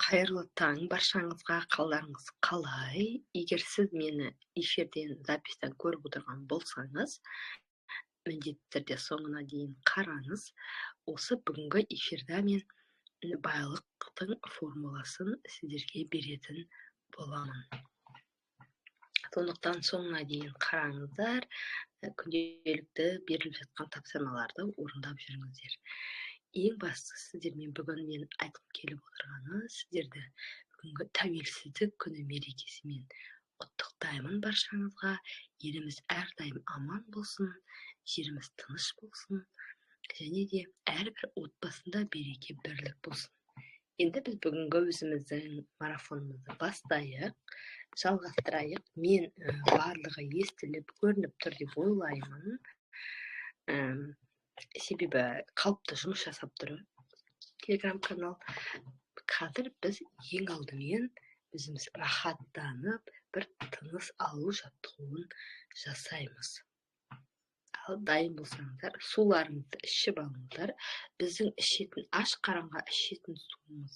Қайырлы таң баршаңызға, қалдарыңыз қалай? Егер сіз мені эфирден, записьтен көріп отырған болсаңыз, міндетті түрде соңына дейін қараңыз. Осы бүгінгі эфирда мен байлықтың формуласын сіздерге беретін боламын. Сондықтан соңына дейін қараңыздар, күнделікті беріліп жатқан тапсырмаларды орындап жүріңіздер. Ең бастысы, сіздермен бүгін мен айтқым келіп отырғаны, сіздерді бүгінгі тәуелсіздік күні мерекесімен құттықтаймын баршаңызға. Еліміз әрдайым аман болсын, жеріміз тыныш болсын, және де әрбір отбасында береке, бірлік болсын. Енді біз бүгінгі өзіміздің марафонымызды бастайық, жалғастырайық. Мен барлығы естіліп, көрініп тұр деп ойлаймын. Себебі қалыпты жұмыс жасап тұр телеграм канал. Қазір біз ең алдымен өзіміз рахаттанып бір тыныс алу жаттығуын жасаймыз. Ал дайын болсаңыздар, суларыңызды ішіп алыңыздар. Біздің ішетін, аш қарынға ішетін суымыз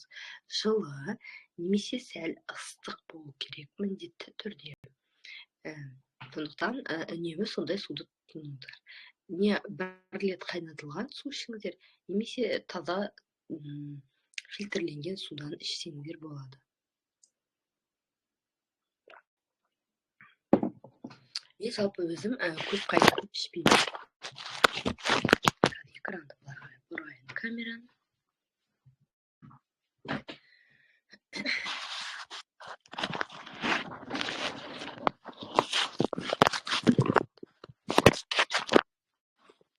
жылы немесе сәл ыстық болу керек міндетті түрде. Сондықтан үнемі сондай суды тұтыныңыздар. Не бір рет қайнатылған су ішіңіздер, немесе таза фильтрленген судан ішсеңдер болады. Мен жалпы өзім көп қайнатып ішпеймін. Экранды былай қарай бұрайын камераны.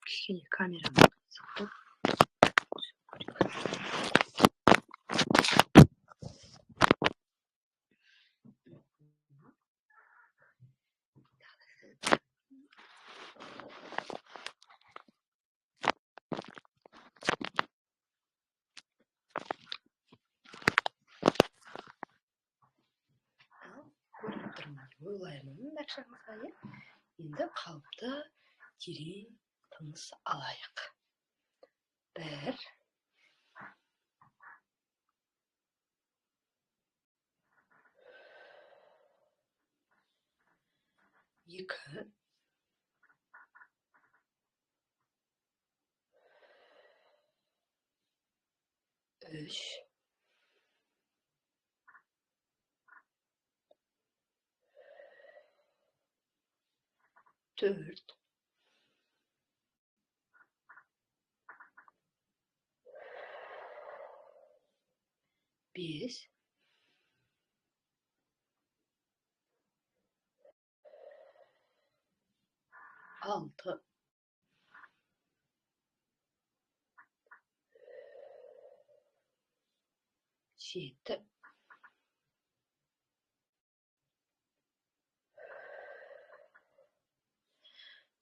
Кішкене камераны сақтап. Көрініп тұрмын деп ойлаймын баршаңызға, иә. Енді қалыпты терең тыныс алайық. 1 2 3 4 5 6 7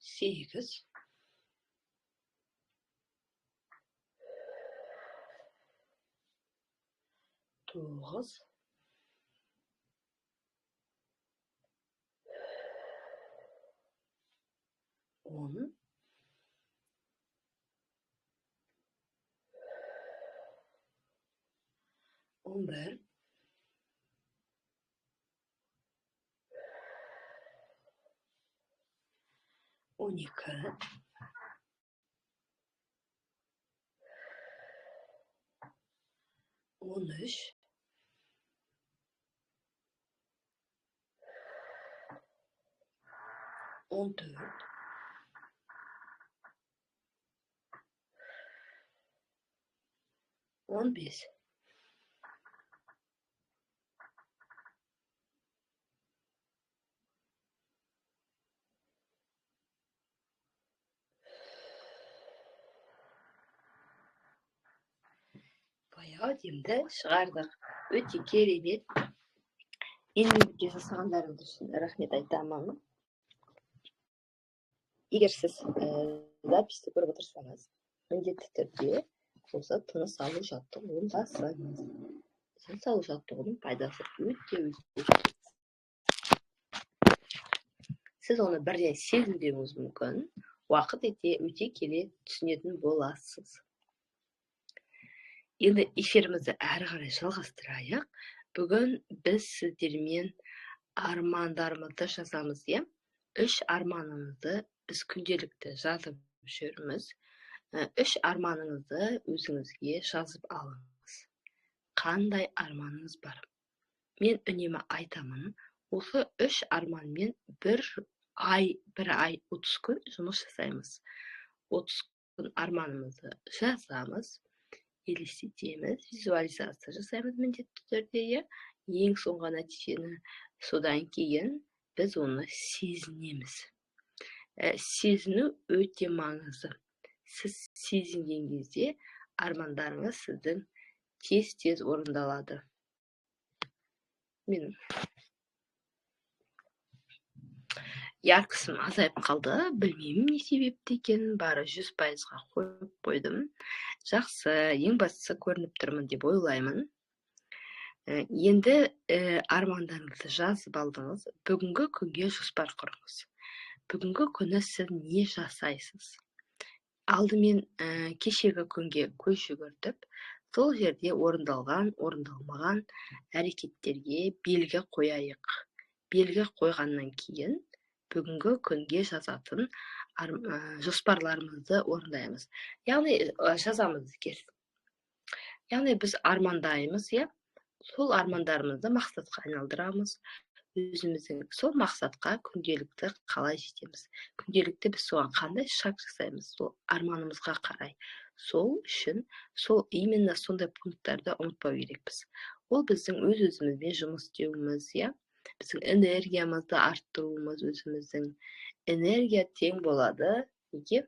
8 9 10 11 12 13 14 15. Баяу демді шығардық. Өте керемет. Менімен бірге жасағандарыңыз үшін рахмет айтамын. Егер сіз записьті көріп отырсаңыз, міндетті түрде осы тыныс алу жаттығуын жасаңыз. Тыныс алу жаттығуының пайдасы өте өте көп. Сіз оны бірден сезінбеуіңіз мүмкін, уақыт өте келе түсінетін боласыз. Енді эфирімізді әрі қарай жалғастырайық. Бүгін біз сіздермен армандарымызды жазамыз, иә? 3 арманымызды біз күнделікті жазып жүрміз. 3 арманыңызды өзіңізге жазып алыңыз. Қандай арманыңыз бар? Мен үнемі айтамын, осы 3 арманмен бір ай 30 күн жұмыс жасаймыз. 30 күн арманымызды жазамыз, елестетеміз, визуализация жасаймыз міндетті түрде, иә? Ең соңғы нәтижені. Содан кейін біз оны сезінеміз. Сезіну өте маңызды. Сіз сезінген кезде армандарыңыз сіздің тез-тез орындалады. Менің яркісім азайып қалды, білмеймін не себепті екенін, бары 100%-ға қойып қойдым. Жақсы, ең бастысы көрініп тұрмын деп ойлаймын. Енді армандарыңызды жазып алдыңыз, бүгінгі күнге жоспар құрыңыз. Бүгінгі күні сіз не жасайсыз? Алдымен кешегі күнге көз жүгіртіп, сол жерде орындалған, орындалмаған әрекеттерге белгі қояйық. Белгі қойғаннан кейін бүгінгі күнге жазатын жоспарларымызды орындаймыз. Яғни жазамыз. Яғни біз армандаймыз, иә? Сол армандарымызды мақсатқа айналдырамыз. Өзіміздің сол мақсатқа күнделікті қалай жетеміз? Күнделікті біз соған қандай шаг жасаймыз? Сол арманымызға қарай. Сол үшін сол именно сондай пункттарды ұмытпау керекпіз. Ол біздің өз-өзімізбен жұмыс істеуіміз, иә? Біздің энергиямызды арттыруымыз, өзіміздің энергия тең болады неге?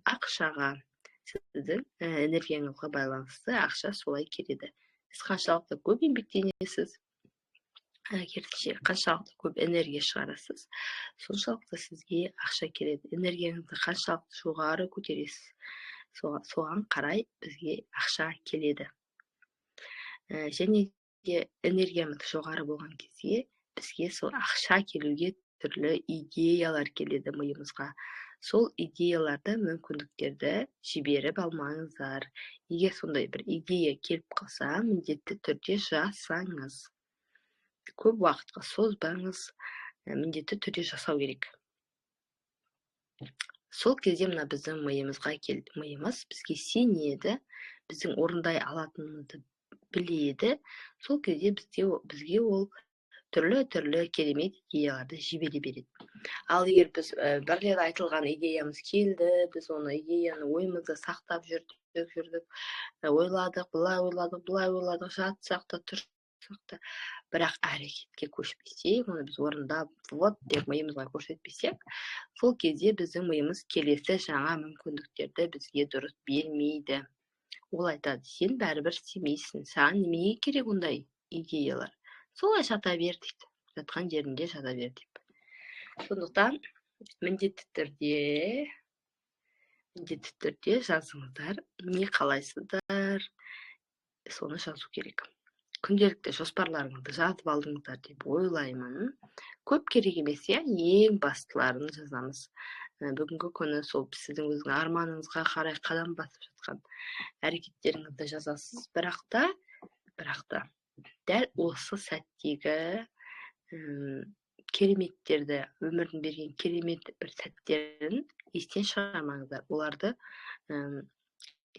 Ақшаға. Сіздің энергияңызға байланысты ақша солай келеді. Сіз қаншалықты көп еңбектенесіз, керісінше қаншалықты көп энергия шығарасыз, соншалықты сізге ақша келеді. Энергияңызды қаншалықты жоғары көтересіз, соған қарай бізге ақша келеді. Және де энергиямыз жоғары болған кезде бізге сол ақша келуге түрлі идеялар келеді миымызға. Сол идеяларды, мүмкіндіктерді жіберіп алмаңыздар. Егер сондай бір идея келіп қалса, міндетті түрде жасаңыз. Көп уақытқа созбаңыз, міндетті түрде жасау керек. Сол кезде мына біздің миымызға миымыз бізге сенеді, біздің орындай алатынымызды біледі. Сол кезде бізге ол түрлі-түрлі керемет идеяларды жібере береді. Ал егер біз бір рет айтылған идеямыз келді, біз оны идеяны ойымызда сақтап жүрдік, ойладық, былай ойладық, былай ойладық, жатсақ та, тұрсақ та, бірақ әрекетке көшпесек, оны біз орындап, вот деп миымызға көрсетпесек, сол кезде біздің миымыз келесі жаңа мүмкіндіктерді бізге дұрыс бермейді. Ол айтады, сен бәрібір істемейсің, саған неменеге керек ондай идеялар? Солай жата бер дейді, жатқан жерінде жата бер деп. Сондықтан міндетті түрде жазыңыздар, не қалайсыздар, соны жазу керек. Күнделікті жоспарларыңызды жазып алдыңыздар деп ойлаймын. Көп керек емес, иә, ең бастыларын жазамыз. Бүгінгі күні сол сіздің өзіңіздің арманыңызға қарай қадам басып жатқан әрекеттеріңізді жазасыз, бірақ та дәл осы сәттегі кереметтерді, өмірдің берген керемет бір сәттерін естен шығармаңыздар. Оларды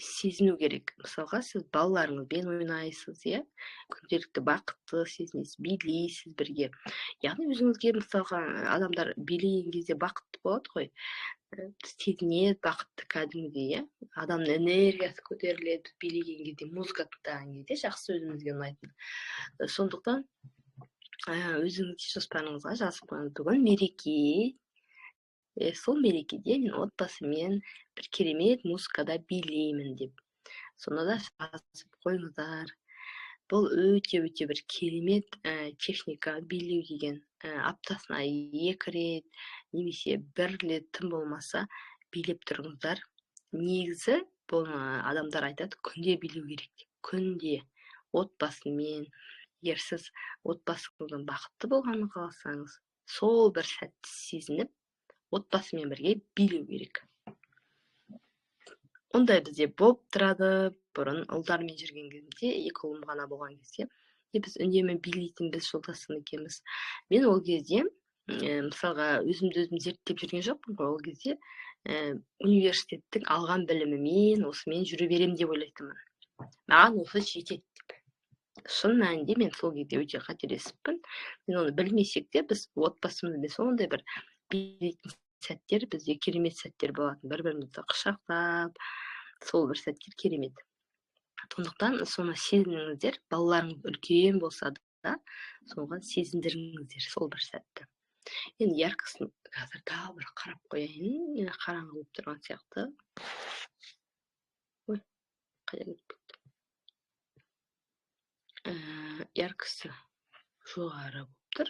сезіну керек. Мысалға, сіз балаларыңызбен ойнайсыз, иә, күнделікті бақытты сезінесіз, билейсіз бірге. Яғни өзіңізге, мысалға, адамдар билеген кезде бақытты болады ғой, сезінеді бақытты кәдімгідей, иә. Адамның энергиясы көтеріледі билеген кезде, музыка тыңдаған кезде, жақсы өзімізге ұнайтын. Сондықтан өзіңізге жоспарыңызға жазып қойыңыз. Бүгін мереке, сол мерекеде мен отбасыммен бір керемет музыкада билеймін деп. Соны да жазып қойыңыздар. Бұл өте-өте бір керемет техника билеу деген. Аптасына 2 рет немесе 1 рет тым болмаса билеп тұрыңыздар. Негізі бұл адамдар айтады, күнде билеу керек деп. Күнде отбасымен, егер сіз отбасыңыздың бақытты болғанын қаласаңыз, сол бір сәтті сезініп отбасымен бірге билеу керек. Ондай бізде болып тұрады. Бұрын ұлдармен жүрген кезімде, екі ұлым ғана болған кезде, біз үнемі билейтінбіз жолдасым екеуміз. Мен ол кезде, мысалға, өзімді өзім зерттеп жүрген жоқпын ғой. Ол кезде университеттің алған білімімен осымен жүре беремін деп ойлайтынмын, маған осы жетеді деп. Шын мәнінде мен сол кезде өте қателесіппін. Мен оны білмесек те, біз отбасымызбен сондай бір билейтін сәттер, бізде керемет сәттер болатын, бір бірімізді құшақтап, сол бір сәттер керемет. Сондықтан соны сезініңіздер, балаларыңыз үлкен болса да, соған сезіндіріңіздер сол бір сәтті. Енді яркосын қазір тағы бір қарап қояйын, қараңғы болып тұрған сияқты. Ой, қайда кетіп кетті? Яркосы жоғары болып тұр.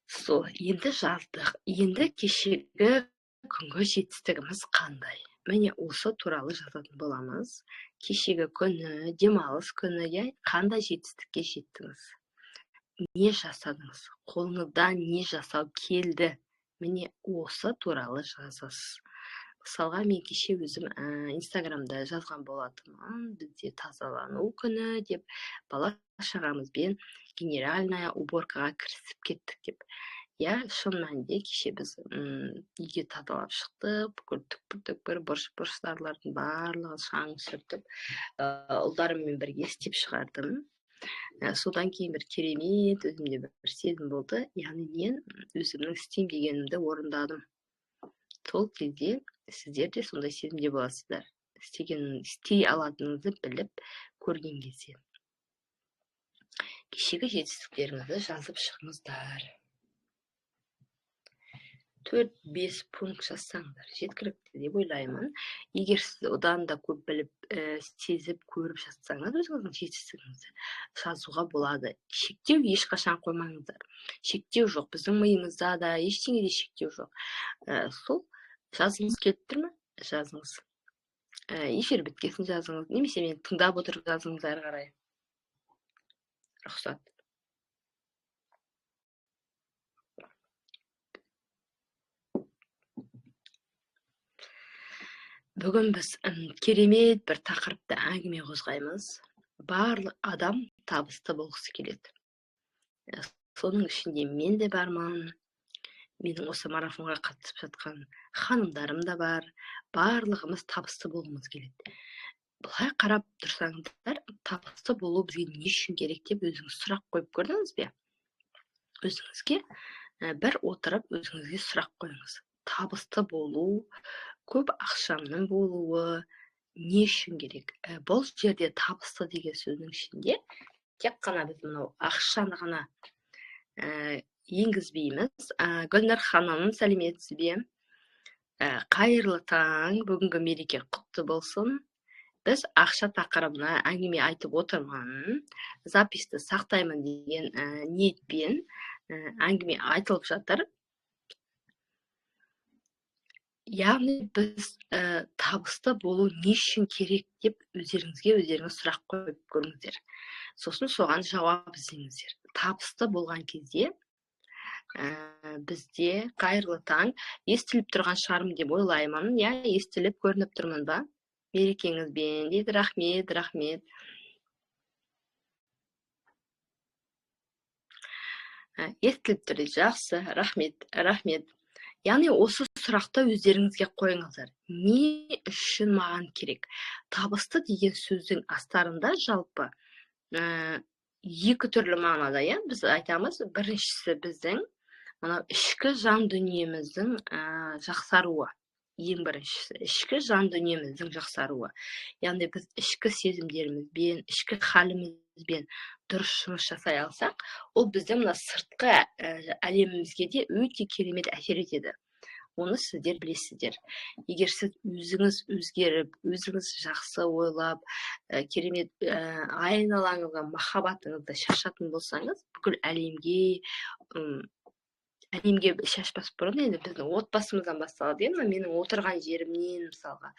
Сол, енді жаздық. Енді кешегі күнгі жетістігіміз қандай? Міне, осы туралы жазатын боламыз. Кешегі күні, демалыс күні, иә, қандай жетістікке жеттіңіз? Не жасадыңыз? Қолыңыздан не жасау келді? Міне, осы туралы жазасыз. Мысалға, мен кеше өзім Инстаграмда жазған болатынмын, бізде тазалану күні деп, бала шағамызбен генеральная уборкаға кірісіп кеттік деп. Иә, шын мәнінде кеше біз үйге тазалап шықтық, бүкіл түкпір-түкпір, бұрыш-бұрыштарлардың барлығын шаң сүртіп, ұлдарыммен бірге істеп шығардым. Содан кейін бір керемет өзімде бір сезім болды, яғни мен өзімнің істеймін дегенімді орындадым. Сол кезде сіздер де сондай сезімде боласыздар, істей алатыныңызды біліп көрген кезде. Кешегі жетістіктеріңізді жазып шығыңыздар. 4-5 пункт жазсаңдар жеткілікті деп ойлаймын. Егер сіз одан да көп біліп, сезіп, көріп жатсаңыз, өзіңіздің жетістігіңізді жазуға болады. Шектеу ешқашан қоймаңыздар. Шектеу жоқ, біздің миымызда да ештеңеде шектеу жоқ. Сол жазғыңыз келіп тұр ма? Жазыңыз. Эфир біткесін жазыңыз, немесе мені тыңдап отырып жазыңыз әрі қарай. Рұқсат. Бүгін біз керемет бір тақырыпты әңгіме қозғаймыз. Барлық адам табысты болғысы келеді. Соның ішінде мен де бармын. Менің осы марафонға қатысып жатқан ханымдарым да бар. Барлығымыз табысты болғымыз келеді. Былай қарап тұрсаңыздар, табысты болу бізге не үшін керек деп өзіңіз сұрақ қойып көрдіңіз бе? Өзіңізге бір отырып өзіңізге сұрақ қойыңыз. Табысты болу, көп ақшамның болуы не үшін керек? Бұл жерде табысты деген сөздің ішінде тек қана біз мынау ақшаны ғана енгізбейміз. Гүлнар ханым, сәлеметсіз бе? Қайырлы таң, бүгінгі мереке құтты болсын. Біз ақша тақырыбына әңгіме айтып отырмын. Записті сақтаймын деген ниетпен әңгіме айтылып жатыр. Яғни біз табысты болу не үшін керек деп өздеріңізге өздеріңіз сұрақ қойып көріңіздер. Сосын соған жауап іздеңіздер. Табысты болған кезде бізде қайырлы таң, естіліп тұрған шығармын деп ойлаймын. Иә, естіліп көрініп тұрмын ба? Мерекеңізбен дейді. Рахмет, рахмет. Естіліп тұр дейді. Жақсы, рахмет, рахмет. Яғни осы сұрақты өздеріңізге қойыңыздар. Не үшін маған керек? Табысты деген сөздің астарында жалпы екі түрлі мағынада, иә, біз айтамыз. Біріншісі біздің мынау ішкі жан дүниеміздің жақсаруы. Ең біріншісі ішкі жан дүниеміздің жақсаруы. Яғни біз ішкі сезімдерімізбен, ішкі халімізбен дұрыс жұмыс жасай алсақ, ол біздің мына сыртқы әлемімізге де өте керемет әсер етеді. Оны сіздер білесіздер. Егер сіз өзіңіз өзгеріп, өзіңіз жақсы ойлап, керемет айналаңызға махаббатыңызды шашатын болсаңыз, бүкіл әлемге шашпас бұрын енді біздің отбасымыздан басталады. Мына менің отырған жерімнен, мысалға,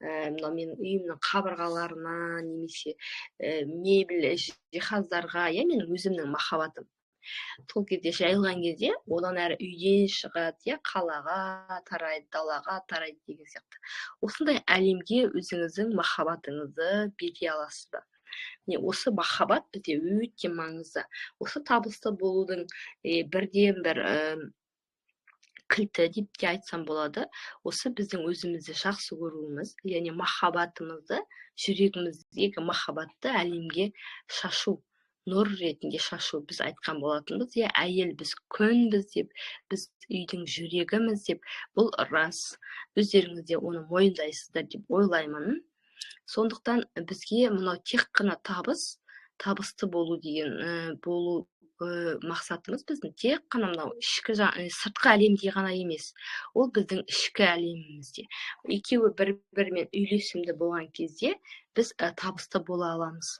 мынау менің үйімнің қабырғаларына немесе мебель жиһаздарға, иә, менің өзімнің махаббатым. Сол кезде жайылған кезде одан әрі үйден шығады, иә, қалаға тарайды, далаға тарайды деген сияқты. Осындай әлемге өзіңіздің махаббатыңызды бере аласыз ба? Міне, осы махаббат бізде өте маңызды. Осы табысты болудың бірден бір кілті деп те айтсам болады. Осы біздің өзімізді жақсы көруіміз, яғни махаббатымызды, жүрегіміздегі махаббатты әлемге шашу, нұр ретінде шашу. Біз айтқан болатынбыз, иә, әйел біз күнбіз деп, біз үйдің жүрегіміз деп. Бұл рас, өздеріңіз де оны мойындайсыздар деп ойлаймын. Сондықтан бізге мынау тек қана табыс, табысты болу деген болу мақсатымыз біздің тек қана мынау ішкі, сыртқы әлемде ғана емес, ол біздің ішкі әлемімізде. Екеуі бір бірімен үйлесімді болған кезде біз табысты бола аламыз.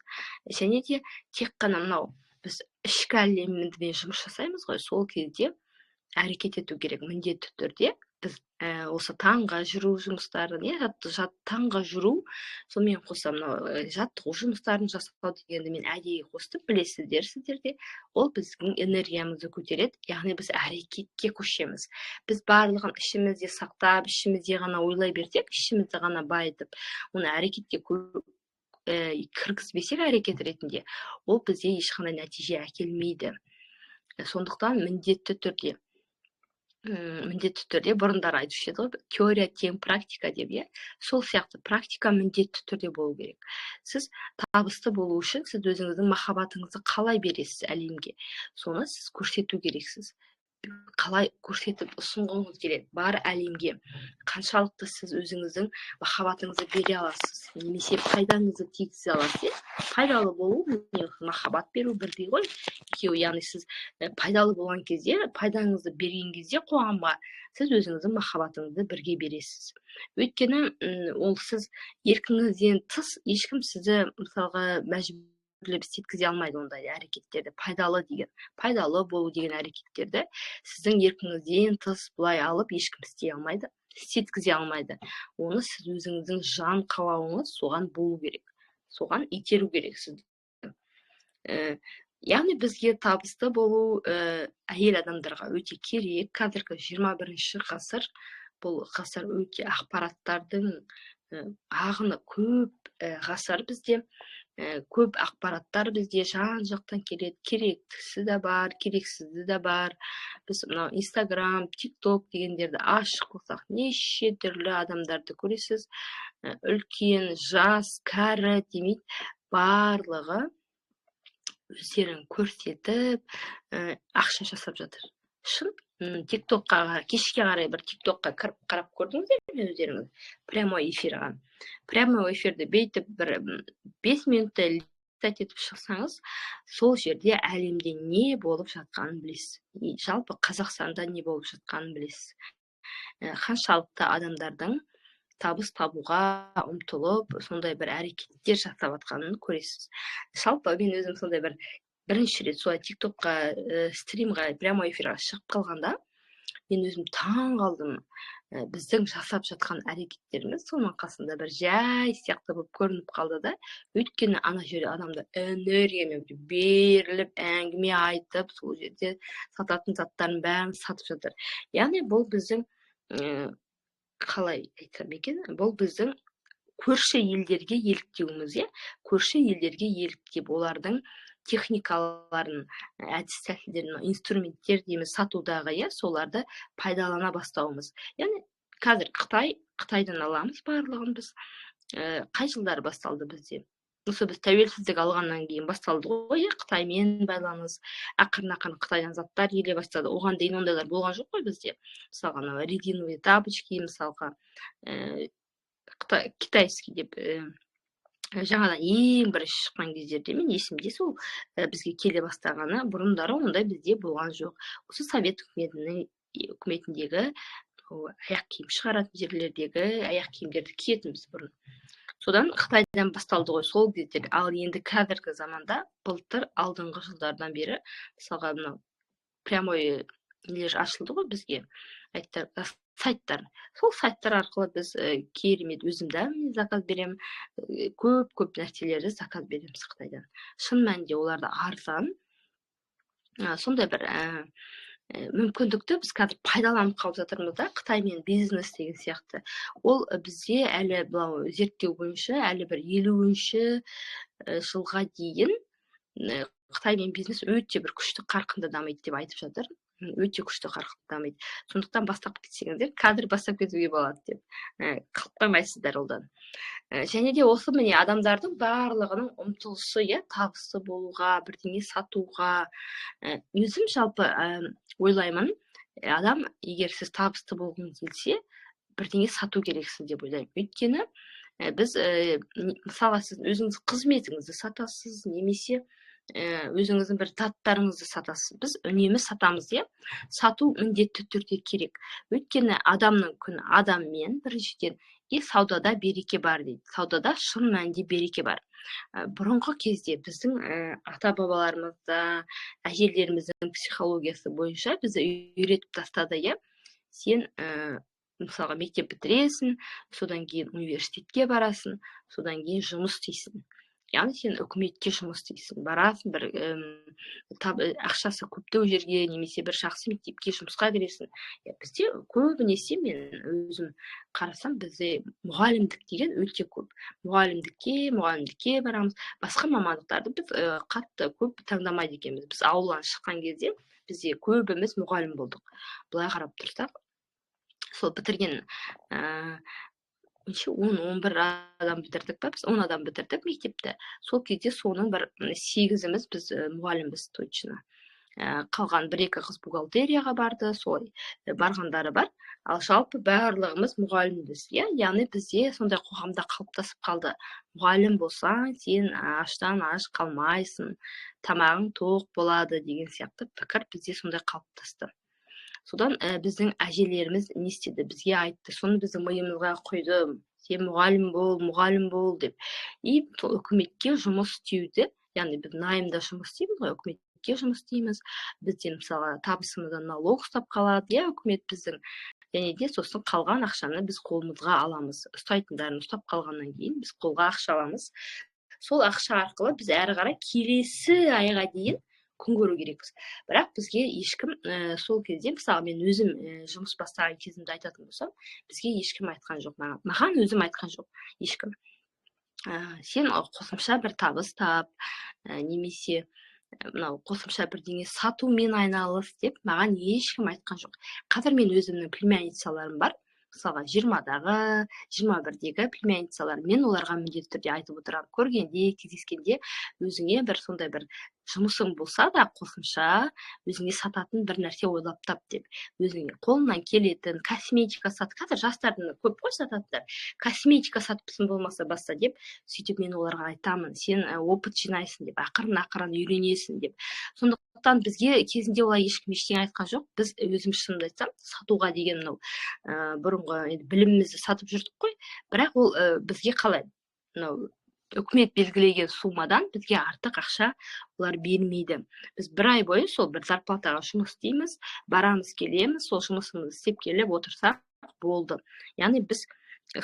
Және де тек қана мынау біз ішкі әлемімізбен жұмыс жасаймыз ғой, сол кезде әрекет ету керек міндетті түрде. Біз осы таңға жүру жұмыстарын, иә, таңға жүру, сонымен қоса мынау жаттығу жұмыстарын жасау дегенді мен әдейі қостым, білесіздер сіздер де. Ол біздің энергиямызды көтереді, яғни біз әрекетке көшеміз. Біз барлығын ішімізде сақтап, ішімізде ғана ойлай берсек, ішімізді ғана байытып, оны әрекетке кіргізбесек әрекет ретінде, ол бізде ешқандай нәтиже әкелмейді. Сондықтан міндетті түрде бұрындары айтушы еді ғой, теория тең практика деп, иә, сол сияқты практика міндетті түрде болу керек. Сіз табысты болу үшін сіз өзіңіздің махаббатыңызды қалай бересіз әлемге, соны сіз көрсету керексіз. Қалай көрсетіп ұсынғыңыз келеді бар әлемге? Қаншалықты сіз өзіңіздің махаббатыңызды бере аласыз немесе пайдаңызды тигізе аласыз, иә? Пайдалы болу, махаббат беру бірдей ғой екеуі. Яғни сіз пайдалы болған кезде, пайдаңызды берген кезде қоғамға, сіз өзіңіздің махаббатыңызды бірге бересіз. Өйткені ол сіз еркіңізден тыс ешкім сізді, мысалға, мәжбүрлеп істеткізе алмайды ондай әрекеттерді. Пайдалы деген, пайдалы болу деген әрекеттерді сіздің еркіңізден тыс былай алып ешкім істей алмайды, істеткізе алмайды. Оны сіз өзіңіздің жан қалауыңыз соған болу керек, соған итеру керек сізді. Яғни бізге табысты болу әйел адамдарға өте керек. Қазіргі 21 ғасыр, бұл ғасыр өте ақпараттардың ағыны көп ғасыр. Бізде көп ақпараттар бізде жан жақтан келеді, керектісі де бар, керексізі де бар. Біз мынау Инстаграм, Тик Ток дегендерді ашып қойсақ, неше түрлі адамдарды көресіз. Үлкен, жас, кәрі демейді, барлығы өздерін көрсетіп, ақша жасап жатыр. Шын, Тик Токқа кешке қарай бір Тик Токқа кіріп қарап көрдіңіздер ме өздеріңіз прямой эфирға? Прямой эфирді бүйтіп бір 5 минутта листать етіп шықсаңыз, сол жерде әлемде не болып жатқанын білесіз, жалпы Қазақстанда не болып жатқанын білесіз. Қаншалықты адамдардың табыс табуға ұмтылып, сондай бір әрекеттер жасап жатқанын көресіз. Жалпы мен өзім сондай бір бірінші рет солай Тик Токқа стримға, прямой эфирға шығып қалғанда, мен өзім таң қалдым. Біздің жасап жатқан әрекеттеріміз соның қасында бір жай сияқты болып көрініп қалды да. Өйткені ана жерде адамдар энергиямен беріліп, әңгіме айтып, сол жерде сататын заттарын бәрін сатып жатыр. Яғни бұл біздің қалай айтсам екен, бұл біздің көрші елдерге еліктеуіміз, иә, көрші елдерге еліктеп, олардың техникаларын, әдіс тәсілдерін, инструменттер дейміз сатудағы, иә, соларды пайдалана бастауымыз. Яғни қазір Қытайдан аламыз барлығын біз. Қай жылдары басталды бізде? Осы біз тәуелсіздік алғаннан кейін басталды ғой, иә, Қытаймен байланыс. Ақырын ақырын Қытайдан заттар келе бастады. Оған дейін ондайлар болған жоқ қой бізде. Мысалға, анау резиновые тапочки, мысалға, китайский деп жаңадан ең бірінші шыққан кездерде, мен есімде, сол бізге келе бастағаны. Бұрындары ондай бізде болған жоқ. Осы Совет үкіметіндегі аяқ киім шығаратын жерлердегі аяқ киімдерді киетінбіз бұрын. Содан Қытайдан басталды ғой сол кездері. Ал енді қазіргі заманда, былтыр, алдыңғы жылдардан бері, мысалға, мынау прямой нелер ашылды ғой бізге, сайттар. Сол сайттар арқылы біз керемет, өзім де заказ беремін, көп көп нәрселерді заказ береміз Қытайдан. Шын мәнінде оларда арзан. Сондай бір мүмкіндікті біз қазір пайдаланып қалып жатырмыз да, Қытаймен бизнес деген сияқты. Ол бізде әлі мынау зерттеу бойынша әлі бір 50-жылға дейін Қытаймен бизнес өте бір күшті қарқынды дамиды деп айтып жатыр, өте күшті қарқынды дамиды. Сондықтан бастап кетсеңіздер, қазір бастап кетуге болады деп, қалып қоймайсыздар одан. Және де осы, міне, адамдардың барлығының ұмтылысы, иә, табысты болуға, бірдеңе сатуға. Өзім жалпы ойлаймын, адам, егер сіз табысты болғыңыз келсе, бірдеңе сату керексіз деп ойлаймын. Өйткені біз, мысалға, сіз өзіңіз қызметіңізді сатасыз немесе өзіңіздің бір заттарыңызды сатасыз. Біз үнемі сатамыз, иә. Сату міндетті түрде керек, өйткені адамның күні адаммен, біріншіден. И саудада береке бар дейді, саудада шын мәнінде береке бар. Бұрынғы кезде біздің ата бабаларымызда, әжелеріміздің психологиясы бойынша бізді үйретіп тастады, иә. Сен, мысалға, мектеп бітіресің, содан кейін университетке барасың, содан кейін жұмыс істейсің, яғни сен үкіметке жұмыс істейсің, барасың бір ақшасы көптеу жерге немесе бір жақсы мектепке жұмысқа кіресің. Бізде көбінесе, мен өзім қарасам, бізде мұғалімдік деген өте көп. Мұғалімдікке барамыз, басқа мамандықтарды біз қатты көп таңдамайды екенбіз. Біз ауылдан шыққан кезде бізде көбіміз мұғалім болдық. Былай қарап тұрсақ, сол бітірген неше, 10-11 адам бітірдік па, біз 10 адам бітірдік мектепті сол кезде. Соның бір сегізіміз біз мұғалімбіз точно. Қалған бір екі қыз бухгалтерияға барды, солай барғандары бар. Ал жалпы барлығымыз мұғалімбіз, иә. Яғни бізде сондай қоғамда қалыптасып қалды: мұғалім болсаң, сен аштан аш қалмайсың, тамағың тоқ болады деген сияқты пікір бізде сондай қалыптасты. Содан біздің әжелеріміз не істеді? Бізге айтты, соны біздің миымызға құйды: сен мұғалім бол, мұғалім бол деп. И үкіметке жұмыс істеуді, яғни біз наймда жұмыс істейміз ғой, үкіметке жұмыс істейміз. Бізден, мысалға, табысымыздан налог ұстап қалады, иә, үкімет біздің. Және де сосын қалған ақшаны біз қолымызға аламыз. Ұстайтындарын ұстап қалғаннан кейін біз қолға ақша аламыз. Сол ақша арқылы біз әрі қарай келесі айға дейін күн көру керекпіз. Бірақ бізге ешкім сол кезде, мысалы, мен өзім жұмыс бастаған кезімді айтатын болсам, бізге ешкім айтқан жоқ, маған өзім айтқан жоқ ешкім: сен қосымша бір табыс тап немесе мынау қосымша бірдеңе сатумен айналыс деп маған ешкім айтқан жоқ. Қазір мен өзімнің племянницаларым бар, мысалға, 20-дағы, 21-дегі племянницалар. Мен оларға міндетті түрде айтып отырамын көргенде, кездескенде: өзіңе бір сондай бір жұмысың болса да, қосымша өзіңе сататын бір нәрсе ойлап тап деп. Өзіңе қолыңнан келетін косметика сат, қазір жастардың көп қой сататындар, косметика сатыпсың болмаса, баста деп. Сөйтіп мен оларға айтамын: сен опыт жинайсың деп, ақырын ақырын үйренесің деп. Сондықтан бізге кезінде олай ешкім ештеңе айтқан жоқ. Біз өзіміз, шынымды айтсам, сатуға деген мынау бұрынғы енді білімімізді сатып жүрдік қой. Бірақ ол бізге қалай, мынау үкімет белгілеген суммадан бізге артық ақша олар бермейді. Біз бір ай бойы сол бір зарплатаға жұмыс істейміз, барамыз, келеміз, сол жұмысымызды істеп келіп отырсақ болды. Яғни біз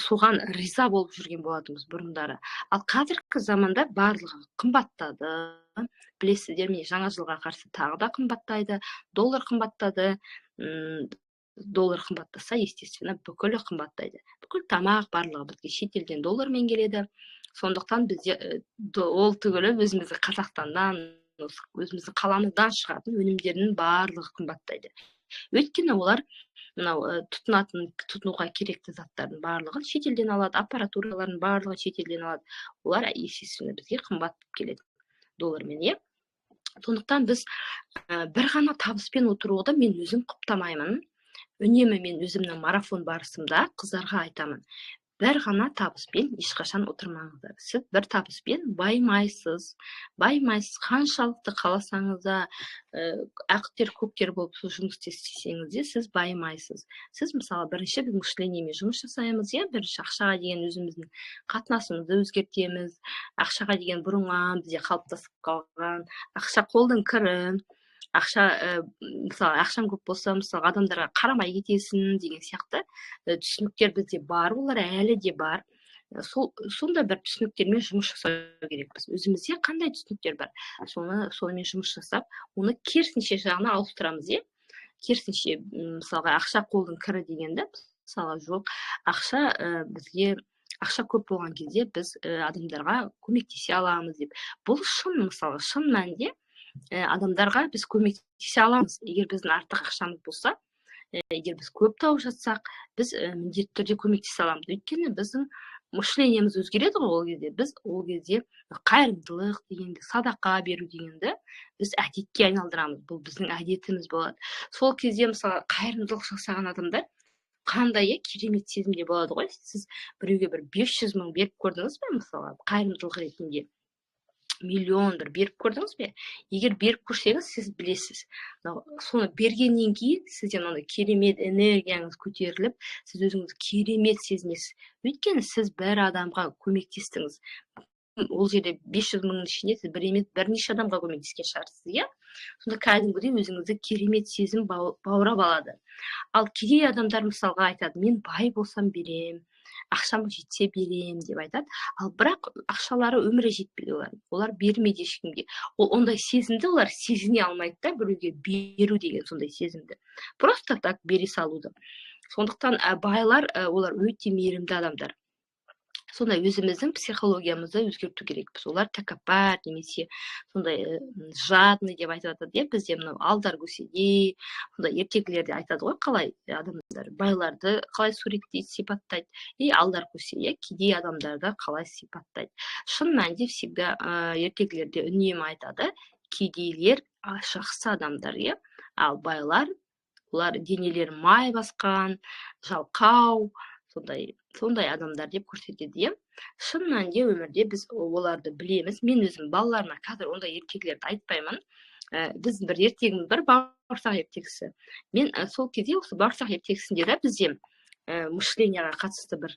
соған риза болып жүрген болатынбыз бұрындары. Ал қазіргі заманда барлығы қымбаттады, білесіздер ме? Жаңа жылға қарсы тағы да қымбаттайды, доллар қымбаттады. Доллар қымбаттаса, естественно, бүкілі қымбаттайды, бүкіл тамақ, барлығы бізге шетелден доллармен келеді. Сондықтан бізде ол түгілі өзіміздің Қазақстаннан, өзіміздің қаламыздан шығатын өнімдердің барлығы қымбаттайды, өйткені олар мынау тұтынатын, тұтынуға керекті заттардың барлығын шетелден алады, аппаратуралардың барлығын шетелден алады. Олар, естественно, бізге қымбат келеді доллармен, иә. Сондықтан біз бір ғана табыспен отыруды мен өзім құптамаймын. Үнемі мен өзімнің марафон барысымда қыздарға айтамын: бір ғана табыспен ешқашан отырмаңыздар, сіз бір табыспен баймайсыз, баймайсыз. Қаншалықты қаласаңыз да, ақ тер көк тер болып сол жұмысты істесеңіз де, сіз баймайсыз. Сіз, мысалы, бірінші біз мышлениемен жұмыс жасаймыз, иә. Бірінші ақшаға деген өзіміздің қатынасымызды өзгертеміз. Ақшаға деген бұрыннан бізде қалыптасып қалған: ақша қолдың кірі, ақша, мысалы, ақшаң көп болса, мысалы, адамдарға қарамай кетесің деген сияқты түсініктер бізде бар, олар әлі де бар. Сол сондай бір түсініктермен жұмыс жасау керекпіз. Өзімізде қандай түсініктер бар, сонымен жұмыс жасап, оны керісінше жағына ауыстырамыз, иә. Керісінше, мысалға, ақша қолдың кірі дегенді, мысалға, жоқ, ақша, бізге ақша көп болған кезде біз адамдарға көмектесе аламыз деп. Бұл шын, мысалы, шын мәнінде адамдарға біз көмектесе аламыз. Егер біздің артық ақшамыз болса, егер біз көп тауып жатсақ, біз міндетті түрде көмектесе аламыз, өйткені біздің мышление міз өзгереді ғой ол кезде. Біз ол кезде қайырымдылық дегенді, садақа беру дегенді біз әдетке айналдырамыз, бұл біздің әдетіміз болады. Сол кезде, мысалы, қайырымдылық жасаған адамдар қандай, иә, керемет сезімде болады ғой. Сіз біреуге бір 500 000 беріп көрдіңіз бе, мысалға, қайырымдылық ретінде миллион бір беріп көрдіңіз бе? Егер беріп көрсеңіз, сіз білесіз, соны бергеннен кейін сізде мынандай керемет энергияңыз көтеріліп, сіз өзіңізді керемет сезінесіз, өйткені сіз бір адамға көмектестіңіз. Ол жерде 500 мыңның ішінде сіз бір емес, бірнеше адамға көмектескен шығарсыз, иә. Сонда кәдімгідей өзіңізді керемет сезім баурап алады. Ал кедей адамдар, мысалға, айтады: «Мен бай болсам берем, ақшам жетсе берем», – деп айтады. Ал бірақ ақшалары өмірі жетпейді олар, олар бермейді ешкімге. Ол ондай сезімді олар сезіне алмайды да, біреуге беру деген сондай сезімді, просто так бере салуды. Сондықтан байлар, олар өте мейірімді адамдар. Сондай өзіміздің психологиямызды өзгерту керекпіз. Олар тәкаппар немесе сондай жадный деп айтып жатады, иә. Бізде мынау Алдар көседе сондай ертегілерде айтады ғой, қалай адамдар байларды қалай суреттейді, сипаттайды, и Алдар көсе, иә, кедей адамдарды қалай сипаттайды. Шын мәнінде всегда ертегілерде үнемі айтады: кедейлер жақсы адамдар, иә, ал байлар олар денелері май басқан, жалқау, сондай адамдар деп көрсетеді, иә. Шын мәнінде өмірде біз оларды білеміз. Мен өзім балаларыма қазір ондай ертегілерді айтпаймын. Біздің бір ертегіміз бар, бауырсақ ертегісі. Мен сол кезде осы бауырсақ ертегісінде де бізде мышление ға қатысты бір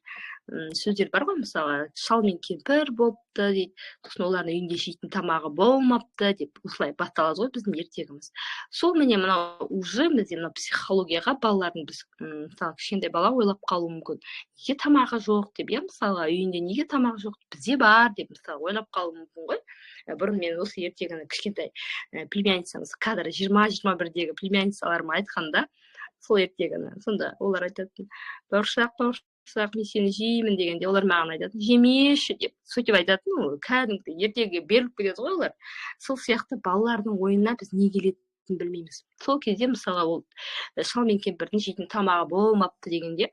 сөздер бар ғой. Мысалы, шал мен кемпір болыпты дейді, сосын олардың үйінде жейтін тамағы болмапты деп осылай басталады ғой біздің ертегіміз. Сол, міне, мынау уже бізде мынау психологияға балалардың біз, мысалы, кішкентай бала ойлап қалуы мүмкін: неге тамағы жоқ деп, иә, мысалға, үйінде неге тамағы жоқ, бізде бар деп, мысалы, ойлап қалуы мүмкін ғой. Бұрын мен осы ертегіні кішкентай племянница мыз, қазір 20-21-дегі племянница ларыма айтқанда сол ертегіні, сонда олар айтатын: «Бауырсақ, бауырсақ, мен сені жеймін», – дегенде, олар маған айтатын: «Жемеші», – деп сөйтіп айтатын. Ол кәдімгідей ертегіге беріліп кетеді ғой олар. Сол сияқты балалардың ойына біз не келетінін білмейміз. Сол кезде, мысалға, ол шал мен кемпірдің жейтін тамағы болмапты дегенде,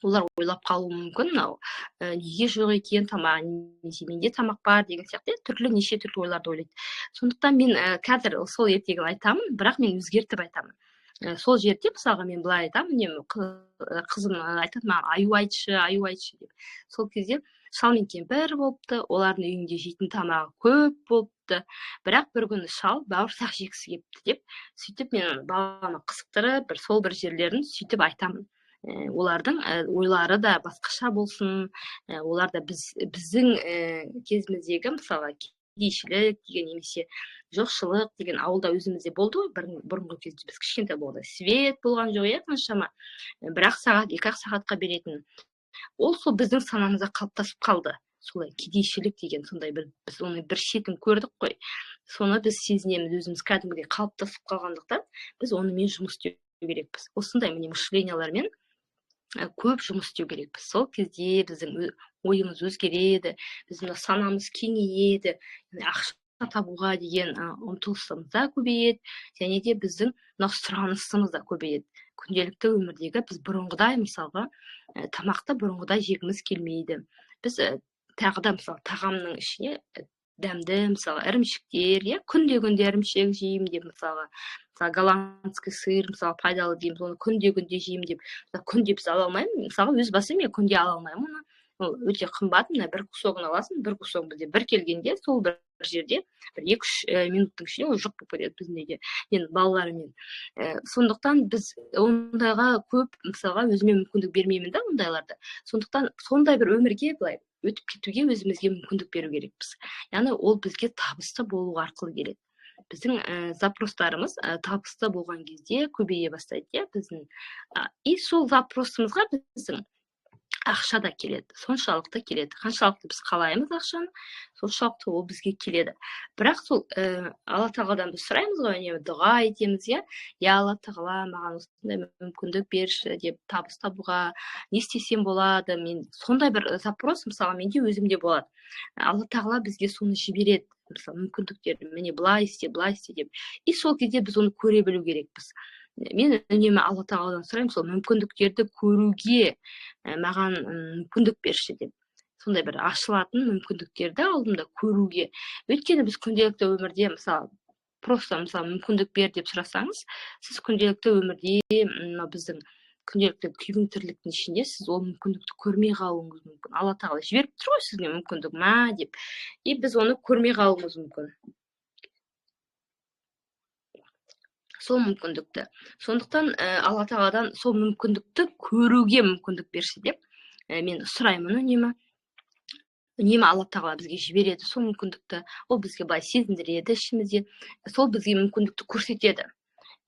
олар ойлап қалуы мүмкін: мынау неге жоқ екен тамағы немесе менде тамақ бар деген сияқты түрлі, неше түрлі ойларды ойлайды. Сондықтан мен қазір сол ертегіні айтамын, бірақ мен өзгертіп айтамын. Сол жерде, мысалға, мен былай айтамын үнемі. Қызым айтады маған: «Аю айтшы, аю айтшы», – деп. Сол кезде шал мен кемпір болыпты, олардың үйінде жейтін тамағы көп болыпты, бірақ бір күні шал бауырсақ жегісі келіпті деп, сөйтіп мен баланы қызықтырып, бір сол бір жерлерін сөйтіп айтамын. Олардың ойлары да басқаша болсын, олар да біздің кезіміздегі, мысалға, кедейшілік деген немесе жоқшылық деген ауылда өзімізде болды ғой бұрынғы кезде. Біз кішкентай болғанда свет болған жоқ, иә, қаншама, бір ақ сағат, 2 ақ сағатқа беретін. Ол сол біздің санамызда қалыптасып қалды солай, кедейшілік деген сондай бір, біз оның бір шетін көрдік қой, соны біз сезінеміз өзіміз кәдімгідей қалыптасып қалғандықтан, біз онымен жұмыс істеу керекпіз. Осындай, міне, мышления лармен көп жұмыс істеу керекпіз. Сол кезде біздің ойымыз өзгереді, біздің мына санамыз кеңейеді, ақша табуға деген ұмтылысымыз да көбейеді және де біздің мынау сұранысымыз да көбейеді. Күнделікті өмірдегі біз бұрынғыдай, мысалға, тамақты бұрынғыдай жегіміз келмейді. Біз тағы да, мысалы, тағамның ішіне дәмді, мысалы, ірімшіктер, иә, күнде күнде ірімшік жеймін деп, мысалы, голландский сыр, мысалы, пайдалы дейміз, оны күнде күнде жеймін деп. Күнде біз ала алмаймын, мысалға, өз басым мен күнде ала алмаймын оны, ол өте қымбат. Мына бір кусог ын аласың, бір кусог бізде бір келгенде сол бір жерде бір 2-3 минуттың ішінде ол жоқ болып кетеді біздің үйде, мен балаларыммен. Сондықтан біз ондайға көп, мысалға, өзіме мүмкіндік бермеймін да ондайларды. Сондықтан сондай бір өмірге былай өтіп кетуге өзімізге мүмкіндік беру керекпіз, яғни ол бізге табысты болу арқылы келеді. Біздің запрос тарымыз табысты болған кезде көбейе бастайды, иә, біздің. И сол запрос ымызға біздің Ақша да келеді, соншалықты келеді. Қаншалықты біз қалаймыз ақшаны, соншалықты ол бізге келеді. Бірақ сол Алла тағаладан біз сұраймыз ғой, үнемі дұға етеміз, иә, я Алла тағала, маған осындай мүмкіндік берші деп, табыс табуға не істесем болады. Мен сондай бір запрос, мысалы, менде өзімде болады. Алла тағала бізге соны жібереді, мысалы, мүмкіндіктерді, міне, былай істе, былай істе деп. И сол кезде біз оны көре білу керекпіз. Мен үнемі Алла тағаладан сұраймын сол мүмкіндіктерді көруге, маған мүмкіндік берші деп, сондай бір ашылатын мүмкіндіктерді алдымда көруге. Өйткені біз күнделікті өмірде, мысалы, просто, мысалы, мүмкіндік бер деп сұрасаңыз, сіз күнделікті өмірде, мынау біздің күнделікті күйбең тірліктің ішінде сіз ол мүмкіндікті көрмей қалуыңыз мүмкін. Алла тағала жіберіп тұр ғой сізге мүмкіндік мә деп, и біз оны көрмей қалуымыз мүмкін сол мүмкіндікті. Сондықтан Алла тағаладан сол мүмкіндікті көруге мүмкіндік берші деп мен сұраймын үнемі. Үнемі Алла тағала бізге жібереді сол мүмкіндікті, ол бізге былай сезіндіреді ішімізде, сол бізге мүмкіндікті көрсетеді.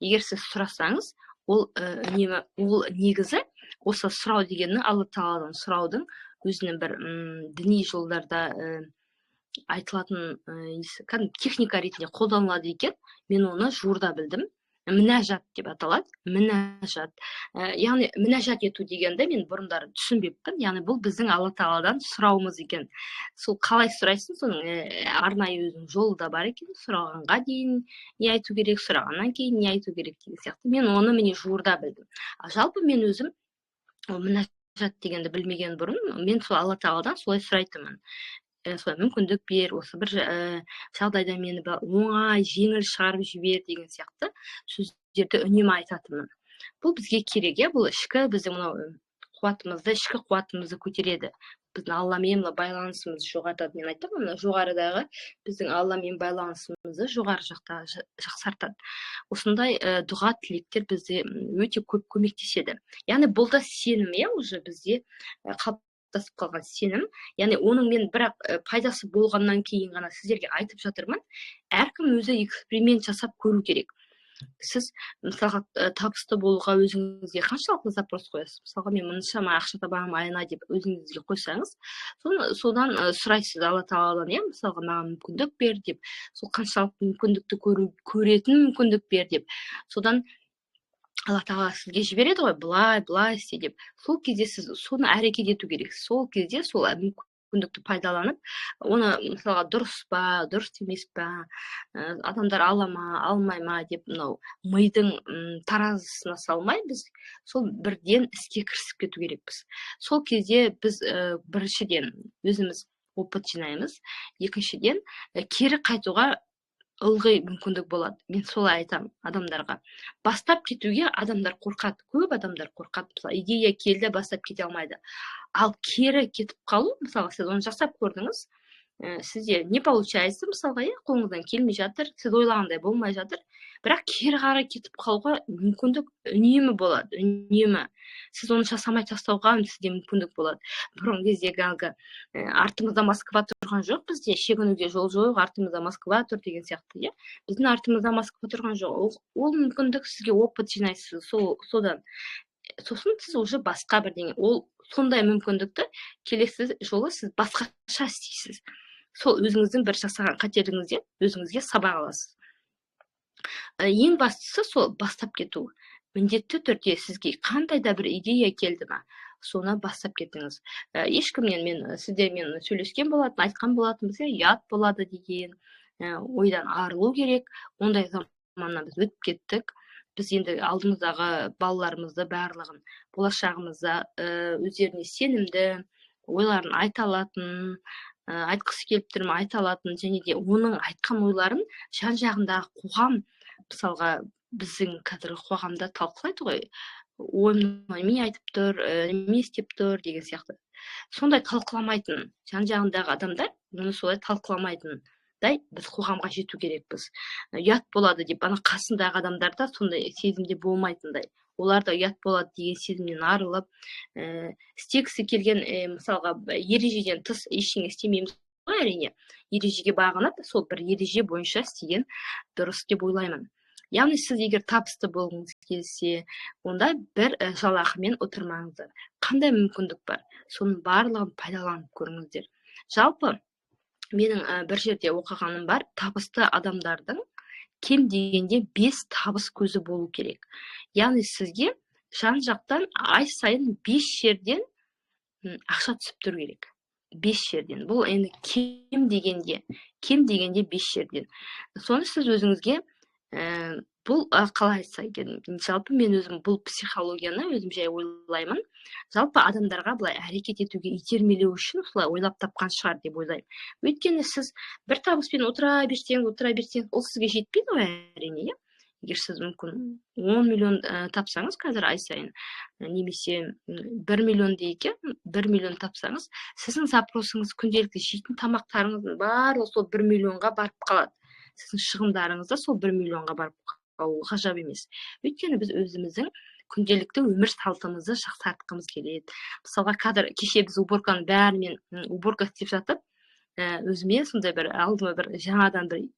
Егер сіз сұрасаңыз, ол үнемі, ол негізі осы сұрау дегеннің, Алла тағаладан сұраудың өзінің бір діни жолдарда айтылатын кәдімгі техника ретінде қолданылады екен. Мен оны жуырда білдім. Мінәжат деп аталады, мінәжат. Яғни мінәжат ету дегенді мен бұрындары түсінбеппін. Яғни бұл біздің Алла тағаладан сұрауымыз екен. Сол қалай сұрайсың, соның арнайы өзінің жолы да бар екен. Сұрағанға дейін не айту керек, сұрағаннан кейін не айту керек деген сияқты. Мен оны, міне, жуырда білдім. Ал жалпы мен өзім ол мінәжат дегенді білмеген бұрын мен сол Алла тағаладан солай сұрайтынмын. Солай мүмкіндік бер, осы бір жағдайда мені оңай, жеңіл шығарып жібер деген сияқты сөздерді үнемі айтатынмын. Бұл бізге керек, иә, бұл ішкі біздің мынау қуатымызды, ішкі қуатымызды көтереді. Біздің Алламен мына байланысымызды жоғалтады. Мен айттым ғой, мына жоғарыдағы біздің Алламен байланысымызды жоғары жақта жақсартады. Осындай дұға тілектер бізде өте көп көмектеседі. Яғни бұл да сенім, иә, уже бізде қалыптасып қалған сенім. Яғни оның мен бірақ пайдасы болғаннан кейін ғана сіздерге айтып жатырмын. Әркім өзі эксперимент жасап көру керек. Сіз, мысалға, табысты болуға өзіңізге қаншалықты запрос қоясыз? Мысалға, мен мыншама ақша табамын айына деп өзіңізге қойсаңыз, соны содан сұрайсыз Алла тағаладан, иә, мысалға, маған мүмкіндік бер деп, сол қаншалықты мүмкіндікті көру, көретін мүмкіндік бер деп. Содан Алла тағала сізге жібереді ғой, былай былай істе деп. Сол кезде сіз соны әрекет ету керексіз. Сол кезде сол мүмкіндікті пайдаланып, оны, мысалға, дұрыс па, дұрыс емес па, адамдар ала ма, алмай ма деп мынау мидың таразысына салмай, біз сол бірден іске кірісіп кету керекпіз. Сол кезде біз біріншіден өзіміз опыт жинаймыз, екіншіден кері қайтуға ылғи мүмкіндік болады. Мен солай айтамын адамдарға. Бастап кетуге адамдар қорқады, көп адамдар қорқады. Мысалы, идея келді, бастап кете алмайды. Ал кері кетіп қалу, мысалы, сіз оны жасап көрдіңіз, сізде не получается, мысалға, иә, қолыңыздан келмей жатыр, сіз ойлағандай болмай жатыр, бірақ кері қарай кетіп қалуға мүмкіндік үнемі болады. Үнемі сіз оны жасамай тастауға сізде мүмкіндік болады. Бұрынғы кездегі әлгі артымызда Москва тұрған жоқ, бізде шегінуге жол жоқ, артымызда Москва тұр деген сияқты, иә. Біздің артымызда Москва тұрған жоқ. Ол мүмкіндік сізге, опыт жинайсыз сол, содан сосын сіз уже басқа бірдеңе, ол сондай мүмкіндікті келесі жолы сіз басқаша істейсіз. Сол өзіңіздің бір жасаған қателігіңізден өзіңізге сабақ аласыз. Ең бастысы сол бастап кету. Міндетті түрде сізге қандай да бір идея келді ма, соны бастап кетіңіз. Ешкімнен мен сіздермен сөйлескен болатын, айтқан болатынбыз, иә, ұят болады деген ойдан арылу керек. Ондай заманнан біз өтіп кеттік. Біз енді алдымыздағы балаларымызды барлығын болашағымызда өздеріне сенімді, ойларын айта алатын, айтқысы келіп тұр ма, айта алатын, және де оның айтқан ойларын жан жағындағы қоғам, мысалға, біздің қазіргі қоғамда талқылайды ғой, ой, мынау не айтып тұр, не істеп тұр деген сияқты. Сондай талқыламайтын, жан жағындағы адамдар оны солай талқыламайтындай біз қоғамға жету керекпіз. Ұят болады деп ана қасындағы адамдар да сондай сезімде болмайтындай, олар да ұят болады деген сезімнен арылып, істегісі келген, мысалға, ережеден тыс ештеңе істемейміз ғой, әрине, ережеге бағынып, сол бір ереже бойынша істеген дұрыс деп ойлаймын. Яғни сіз егер табысты болғыңыз келсе, онда бір жалақымен отырмаңыздар. Қандай мүмкіндік бар, соның барлығын пайдаланып көріңіздер. Жалпы менің бір жерде оқығаным бар: табысты адамдардың кем дегенде 5 табыс көзі болу керек. Яғни сізге жан жақтан ай сайын 5 жерден ақша түсіп тұру керек, 5 жерден. Бұл енді кем дегенде 5 жерден. Соны сіз өзіңізге бұл қалай айтса екен, жалпы мен өзім бұл психологияны өзім жай ойлаймын, жалпы адамдарға былай әрекет етуге итермелеу үшін солай ойлап тапқан шығар деп ойлаймын. Өйткені сіз бір табыспен отыра берсеңіз, отыра берсеңіз, ол сізге жетпейді ғой, әрине, иә. Егер сіз мүмкін 10 миллион тапсаңыз қазір ай сайын немесе 1 миллион дейік, иә, 1 миллион тапсаңыз, сіздің запросыңыз, күнделікті жейтін тамақтарыңыздың барлығы сол 1 миллионға барып қалады. Сіздің шығындарыңыз да сол 1 миллионға барып қалуы ғажап емес. Өйткені біз өзіміздің күнделікті өмір салтымызды жақсартқымыз келеді. Мысалға, қазір кеше біз уборканың бәрімен уборка істеп жатып, өзіме сондай бір алдыма бір жаңадан бір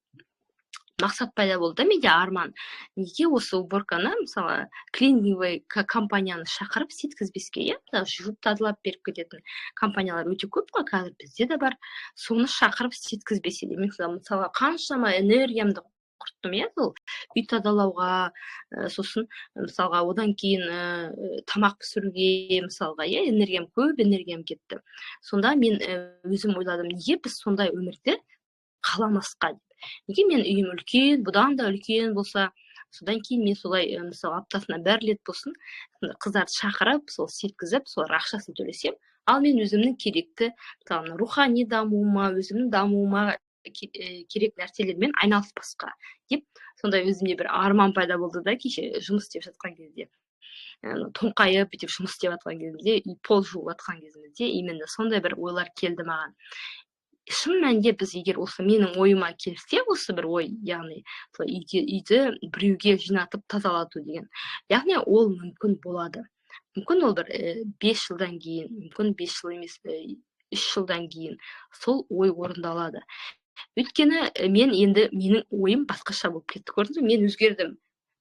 мақсат пайда болды да менде, арман: неге осы уборканы, мысалы, клининговый компанияны шақырып істеткізбеске, иә? Мысалы, жуып, тазалап беріп кететін компаниялар өте көп қой қазір, бізде де бар. Соны шақырып істеткізбесе де. Мен, мысалға, қаншама энергиямды құрттым, иә, сол үй тазалауға, сосын, мысалға, одан кейін тамақ пісіруге, мысалға, иә, энергиям, көп энергиям кетті. Сонда мен өзім ойладым: неге біз сондай өмірді қаламасқа деп, неге мен үйім үлкен, бұдан да үлкен болса, содан кейін мен солай, мысалы, аптасына бір рет болсын қыздарды шақырып, сол істеткізіп, соларға ақшасын төлесем, ал мен өзімнің керекті, мысалы, рухани дамуыма, өзімнің дамуыма керек нәрселермен айналыспасқа деп, сондай өзімде бір арман пайда болды да. Кеше жұмыс істеп жатқан кезде, тоңқайып бүйтіп жұмыс істеп жатқан кезімде, пол жуып жатқан кезімізде именно сондай бір ойлар келді маған. Шын мәнінде біз егер осы менің ойыма келсе осы бір ой, яғни сол үйді біреуге жинатып, тазалату деген, яғни ол мүмкін болады. Мүмкін, ол бір 5 жылдан кейін, мүмкін 5 жыл емес, 3 жылдан кейін сол ой орындалады. Өйткені мен енді, менің ойым басқаша болып кетті, көрдіңіз бе? Мен өзгердім.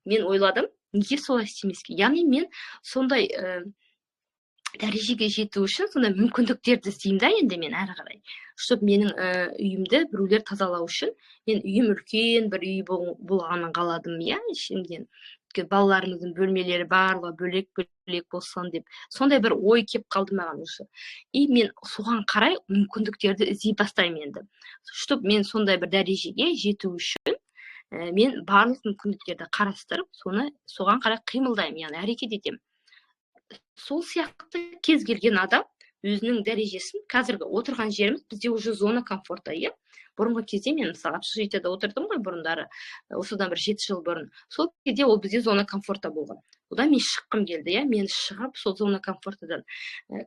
Мен ойладым: неге солай істемеске? Яғни мен сондай дәрежеге жету үшін сондай мүмкіндіктерді іздеймін да енді мен әрі қарай, чтобы менің үйімді біреулер тазалау үшін. Мен үйім үлкен бір үй болғанын қаладым, иә, ішімнен. Өйткені балаларымыздың бөлмелері барлығы бөлек бөлек болсын деп сондай бір ой келіп қалды маған уже. И мен соған қарай мүмкіндіктерді іздей бастаймын енді, чтобы мен сондай бір дәрежеге жету үшін мен барлық мүмкіндіктерді қарастырып, соны, соған қарай қимылдаймын, яғни әрекет етемін. Сол сияқты кез келген адам өзінің дәрежесін, қазіргі отырған жеріміз бізде уже зона комфорта, иә. Бұрынғы кезде мен, мысалы, общежитияда отырдым ғой бұрындары, осыдан бір 7 жыл бұрын. Сол кезде ол бізде зона комфорта болған. Одан мен шыққым келді, иә. Мен шығып, сол зона комфортадан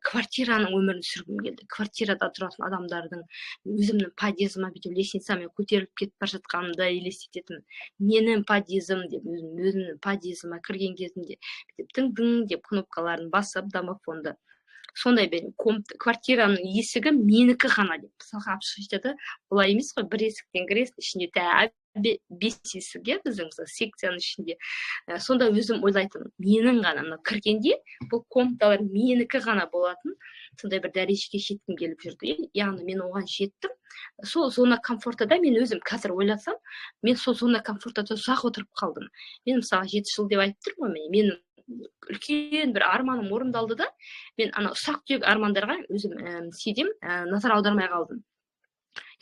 квартираның өмірін сүргім келді. Квартирада тұратын адамдардың, өзімнің подъездіме бүйтіп лестницамен көтеріліп кетіп бара жатқанымды елестететінмін. Менің подъездім деп, өзім өзімнің подъездіме кірген кезімде бүйтіп тың тың деп кнопкаларын басып домофонды, сондай бір квартираның есігі менікі ғана деп. Мысалға, общежитияда олай емес қой: бір есіктен кіресің, ішінде бес есік, иә, біздің, мысалы, секцияның ішінде. Сонда өзім ойлайтынмын: менің ғана мынау кіргенде бұл комнаталар менікі ғана болатын, сондай бір дәрежеге жеткім келіп жүрді. Яғни мен оған жеттім. Сол зона комфортада мен өзім қазір ойласам, мен сол зона комфортада ұзақ отырып қалдым. Мен, мысалы, 7 жыл деп айтып тұрмын ғой. Міне, мен үлкен бір арманым орындалды да, мен ана ұсақ түйек армандарға өзім сейдем назар аудармай қалдым.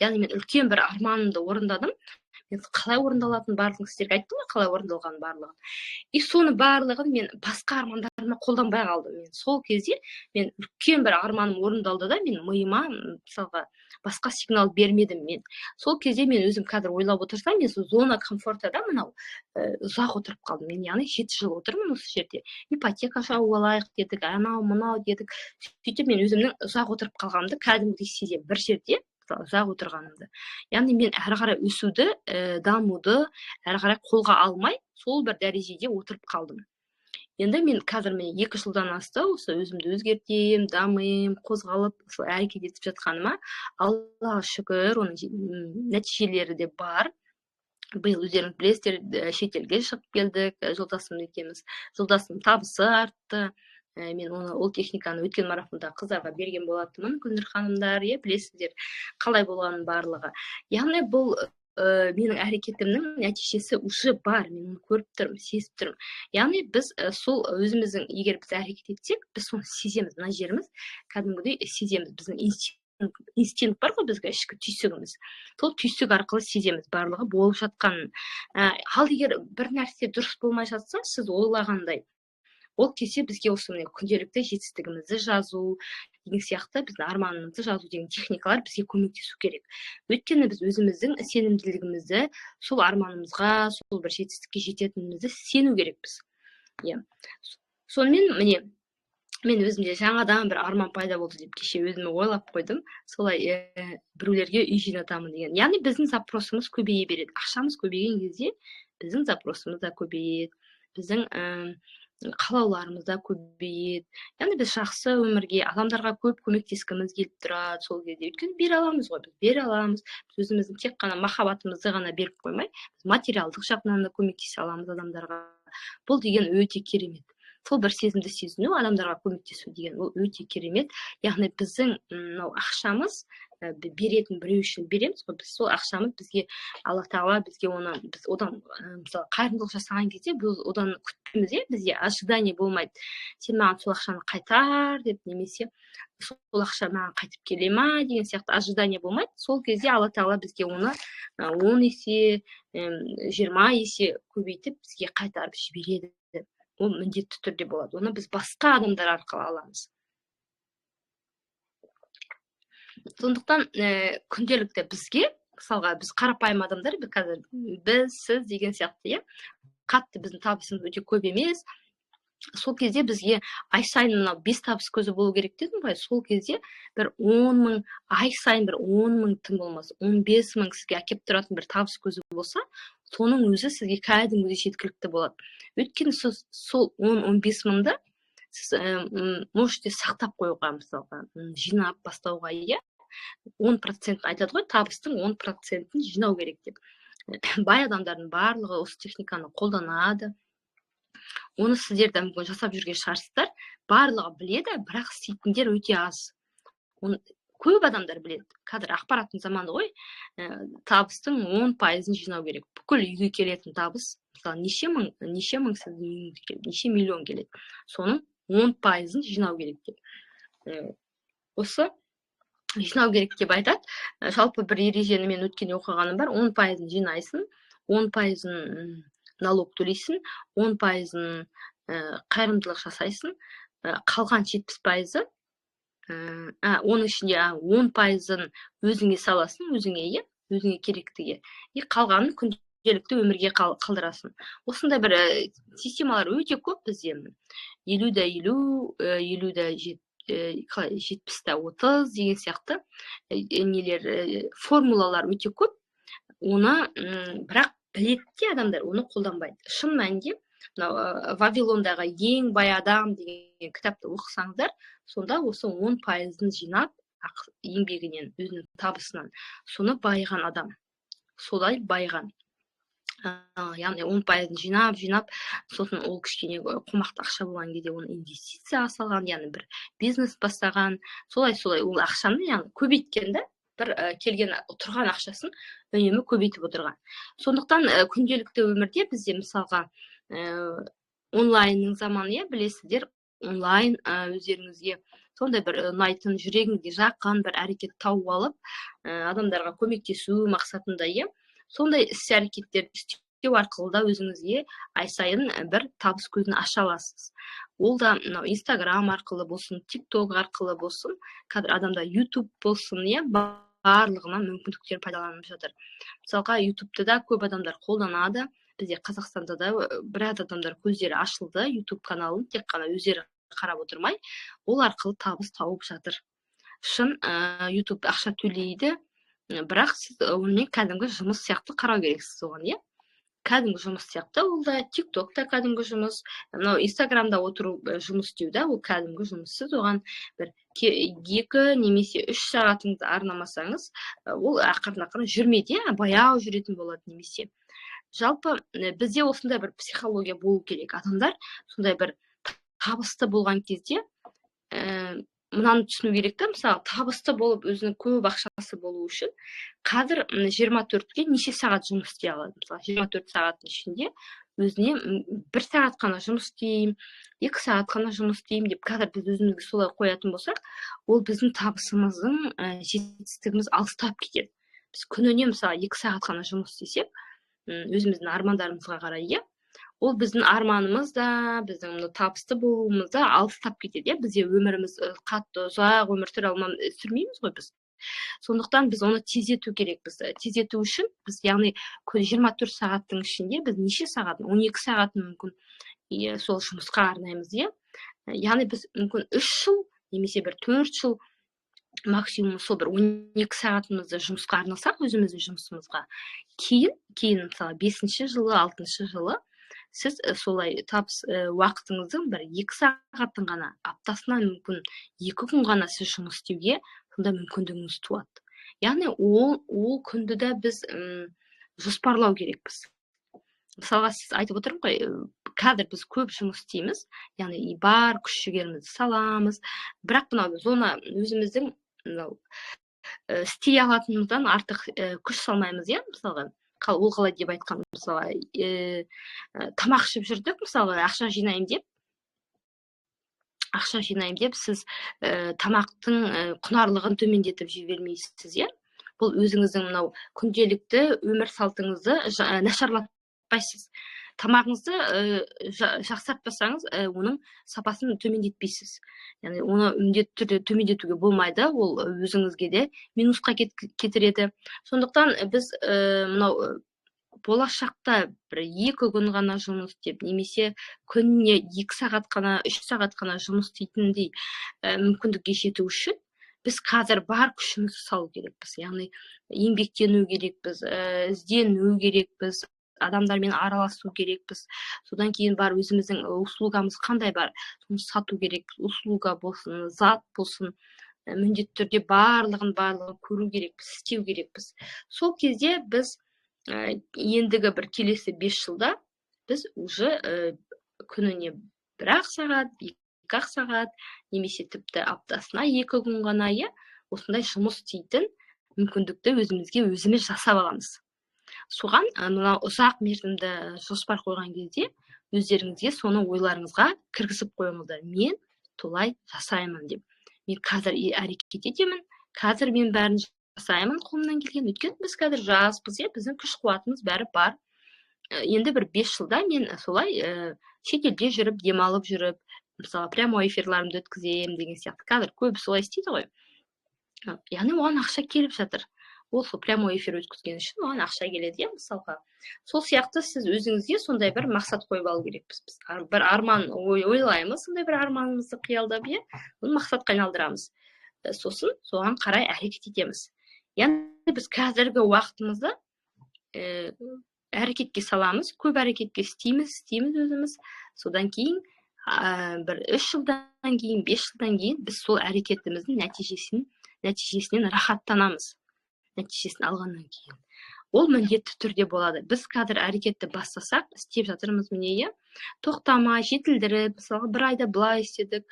Яғни мен үлкен бір арманымды орындадым. Мен қалай орындалатынын барлығын сіздерге айттым ғой, қалай орындалғанын барлығын. И соны барлығын мен басқа армандарыма қолданбай қалдым. Мен сол кезде, мен үлкен бір арманым орындалды да, мен миыма, мысалға, басқа сигнал бермедім. Мен сол кезде, мен өзім қазір ойлап отырсам, мен сол зона комфортада мынау ұзақ отырып қалдым мен. Яғни 7 жыл отырмын осы жерде. Ипотека жауып алайық дедік, анау мынау дедік. Сөйтіп мен өзімнің ұзақ отырып қалғанымды кәдімгідей сеземін, бір жерде ұзақ отырғанымды. Яғни мен әрі қарай өсуді, дамуды әрі қарай қолға алмай, сол бір дәрежеде отырып қалдым. Енді мен қазір, міне, 2 жылдан асты осы өзімді өзгертемін, дамимын, қозғалып, сол әрекет етіп жатқаныма. Аллаға шүкір, оның нәтижелері де бар. Биыл, өздеріңіз білесіздер, шетелге шығып келдік жолдасым екеуміз. Жолдасымның табысы артты. Мен оны, ол техниканы өткен марафонда қыздарға берген болатынмын, Гүлнұр ханымдар, иә, білесіздер қалай болғанын барлығы. Яғни бұл менің әрекетімнің нәтижесі уже бар, мен оны көріп тұрмын, сезіп тұрмын. Яғни біз сол өзіміздің, егер біз әрекет етсек, біз соны сеземіз, мына жеріміз кәдімгідей сеземіз. Біздің инстинкт бар ғой бізге, ішкі түйсігіміз, сол түйсік арқылы сеземіз барлығы болып жатқанын. Ал егер бір нәрсе дұрыс болмай жатса, сіз ойлағандай, ол кезде бізге осы, міне, күнделікті жетістігімізді жазу деген сияқты, біздің арманымызды жазу деген техникалар бізге көмектесу керек. Өйткені біз өзіміздің сенімділігімізді, сол арманымызға, сол бір жетістікке жететінімізді сену керекпіз, иә. Сонымен, міне, мен өзімде жаңадан бір арман пайда болды деп кеше өзіме ойлап қойдым солай, біреулерге үй жинатамын деген. Яғни біздің запросымыз көбейе береді. Ақшамыз көбейген кезде біздің запросымыз да көбейеді, біздің қалауларымыз да көбейеді. Яғни біз жақсы өмірге, адамдарға көп көмектескіміз келіп тұрады сол кезде, өйткені бере аламыз ғой, біз бере аламыз. Біз өзіміздің тек қана махаббатымызды ғана беріп қоймай, біз материалдық жағынан да көмектесе аламыз адамдарға. Бұл деген өте керемет, сол бір сезімді сезіну, адамдарға көмектесу деген ол өте керемет. Яғни біздің мынау ақшамыз, беретін, біреу үшін береміз ғой біз, сол ақшамыз бізге, Алла Тағала бізге оны, біз одан, мысалы, қайырымдылық жасаған кезде біз одан күтпейміз, иә, бізде ожидание болмайды, сен маған сол ақшаны қайтар деп немесе сол ақша маған қайтып келе ма деген сияқты ожидание болмайды. Сол кезде Алла Тағала бізге оны 10 есе, 20 есе көбейтіп, бізге қайтарып жібереді. Ол міндетті түрде болады, оны біз басқа адамдар арқылы аламыз. Сондықтан күнделікті бізге, мысалға, біз қарапайым адамдар, қазір біз, сіз деген сияқты, иә, қатты біздің табысымыз өте көп емес. Сол кезде бізге ай сайын мынау бес табыс көзі болу керек дедім ғой. Сол кезде бір 10 000 ай сайын, бір 10 000, тым болмаса 15 000 сізге әкеліп тұратын бір табыс көзі болса, соның өзі сізге кәдімгідей жеткілікті болады. Өйткені сіз сол 10-15 мыңды сіз можете сақтап қоюға, мысалға, жинап бастауға, иә. 10% айтады ғой, табыстың 10%-ін жинау керек деп. Бай адамдардың барлығы осы техниканы қолданады. Оны сіздер де мүмкін жасап жүрген шығарсыздар. Барлығы біледі, бірақ істейтіндер өте аз. Оны көп адамдар біледі. Қазір ақпараттың заманы ғой. Табыстың 10%-ын жинау керек. Бүкіл үйге келетін табыс, мысалы, неше мың, неше мың сіздің үйіңізге келеді, неше миллион келеді, соның 10%-ын жинау керек деп. Осы жинау керек деп айтады. Жалпы бір ережені мен өткенде оқығаным бар: 10%-ын жинайсың, 10%-ын налог төлейсің, 10%-ын қайырымдылық жасайсың, қалған 70%-ы, оның ішінде 10%-ын өзіңе саласың, өзіңе, иә, өзіңе керектіге, и қалғанын күнделікті өмірге қалдырасың. Осындай бір системалар өте көп бізде: 50 да 50, елу да қалай, 70 та 30 деген сияқты нелер, формулалар өте көп. Оны бірақ біледі де, адамдар оны қолданбайды. Шын мәнінде, мынау «Вавилондағы ең бай адам» деген кітапты оқысаңыздар, сонда осы 10%-ын жинап еңбегінен, өзінің табысынан, соны байыған адам солай байыған. Яғни 10%-ын жинап жинап, сосын ол кішкене қомақты ақша болған кезде оны инвестицияға салған, яғни бір бизнес бастаған. Солай солай ол ақшаны, яғни, көбейткен да, бір келген тұрған ақшасын үнемі көбейтіп отырған. Сондықтан күнделікті өмірде бізде, мысалға, онлайнның заманы, иә, білесіздер. Онлайн өздеріңізге сондай бір ұнайтын, жүрегіңізге жақын бір әрекет тауып алып, адамдарға көмектесу мақсатында, иә, сондай іс әрекеттерді істеу арқылы да өзіңізге ай сайын бір табыс көзін аша аласыз. Ол да мынау Инстаграм арқылы болсын, Тик Ток арқылы болсын, қазір адамдар Ютуб болсын, иә, барлығына мүмкіндіктер пайдаланып жатыр. Мысалға, Ютубты да көп адамдар қолданады. Бізде Қазақстанда да біраз адамдар көздері ашылды, Ютуб каналын тек қана өздері қарап отырмай, ол арқылы табыс тауып жатыр. Шын, Ютуб ақша төлейді, бірақ сіз онымен кәдімгі жұмыс сияқты қарау керексіз оған, иә. Кәдімгі жұмыс сияқты ол да, Тик Ток та кәдімгі жұмыс, мынау Инстаграмда отыру, жұмыс істеу да, ол кәдімгі жұмыс. Сіз оған бір 2 немесе 3 сағатыңызды арнамасаңыз, ол ақырын ақырын жүрмейді, иә, баяу жүретін болады. Немесе жалпы бізде осындай бір психология болу керек. Адамдар сондай бір табысты болған кезде мынаны түсіну керек та. Мысалы, табысты болып, өзінің көп ақшасы болу үшін қазір 24-ке неше сағат жұмыс істей алады? Мысалы, 24 сағаттың ішінде өзіне 1 сағат қана жұмыс істеймін, 2 сағат қана жұмыс істеймін деп қазір біз өзімізге солай қоятын болсақ, ол біздің табысымыздың, жетістігіміз алыстап кетеді. Біз күніне, мысалы, 2 сағат қана жұмыс істесек, өзіміздің армандарымызға қарай, иә, ол біздің арманымыз да, біздің мына табысты болуымыз да алыстап кетеді, иә. Бізде өміріміз қатты ұзақ өмір сүре сүрмейміз ғой біз. Сондықтан біз оны тездету керекпіз. Тездету үшін біз, яғни, 24 сағаттың ішінде біз неше сағатын, 12 сағатын мүмкін, иә, сол жұмысқа арнаймыз, иә. Яғни біз мүмкін 3 жыл немесе бір 4 жыл максимум сол бір 12 сағатымызды жұмысқа арнасақ, өзіміздің жұмысымызға, кейін, мысалы, бесінші жылы, алтыншы жылы сіз солай табыс, уақытыңыздың бір 2 сағатын ғана, аптасына мүмкін 2 күн ғана сіз жұмыс істеуге сонда мүмкіндігіңіз туады. Яғни ол күнді де біз жоспарлау керекпіз. Мысалға, сіз айтып отырмын ғой, қазір біз көп жұмыс істейміз, яғни бар күш жігерімізді саламыз, бірақ мынау зона өзіміздің мынау істей алатынымыздан артық күш салмаймыз, иә. Мысалға, ол қалай деп айтқан? Мысалға, тамақ ішіп жүрдік, мысалы, ақша жинаймын деп, ақша жинаймын деп сіз тамақтың құнарлығын төмендетіп жібермейсіз, иә. Бұл өзіңіздің мынау күнделікті өмір салтыңызды нашарлатпайсыз. Тамағыңызды жақсартпасаңыз, оның сапасын төмендетпейсіз. Яғни оны міндетті түрде төмендетуге болмайды, ол өзіңізге де минусқа кетіреді. Сондықтан біз мынау болашақта бір 2 күн ғана жұмыс істеп немесе күніне 2 сағат қана, 3 сағат қана жұмыс істейтіндей мүмкіндікке жету үшін біз қазір бар күшімізді салу керекпіз. Яғни еңбектену керекпіз, іздену керекпіз, адамдармен араласу керекпіз. Содан кейін бар өзіміздің услугамыз қандай бар, соны сату керекпіз. Услуга болсын, зат болсын, міндетті түрде барлығын, барлығын көру керекпіз, істеу керекпіз. Сол кезде біз ендігі бір келесі 5 жылда біз уже күніне бір ақ сағат, 2 ақ сағат немесе тіпті аптасына 2 күн ғана, иә, осындай жұмыс істейтін мүмкіндікті өзімізге өзіміз жасап аламыз. Соған мынау ұзақ мерзімді жоспар қойған кезде өздеріңізге соны ойларыңызға кіргізіп қойыңыздар: мен солай жасаймын деп, мен қазір әрекет етемін, қазір мен бәрін жасаймын қолымнан келген. Өйткені біз қазір жаспыз, иә, біздің күш қуатымыз бәрі бар. Енді бір 5 жылда мен солай шетелде жүріп, демалып жүріп, мысалы, прямой эфирларымды өткіземін деген сияқты. Қазір көбі солай істейді ғой. Яғни оған ақша келіп жатыр, ол сол прямой эфир өткізген үшін оған ақша келеді, иә. Мысалға, сол сияқты сіз өзіңізге сондай бір мақсат қойып алу керекпіз. Біз бір арман ойлаймыз, сондай бір арманымызды қиялдап, иә, оны мақсатқа айналдырамыз. Сосын соған қарай әрекет етеміз. Яғни біз қазіргі уақытымызды әрекетке саламыз, көп әрекетке істейміз, істейміз өзіміз. Содан кейін бір 3 жылдан кейін, 5 жылдан кейін біз сол әрекетіміздің нәтижесінен рахаттанамыз. Нәтижесін алғаннан кейін ол міндетті түрде болады. Біз қазір әрекетті бастасақ, істеп жатырмыз, міне, иә, тоқтамай жетілдіріп. Мысалға, бір айда былай істедік,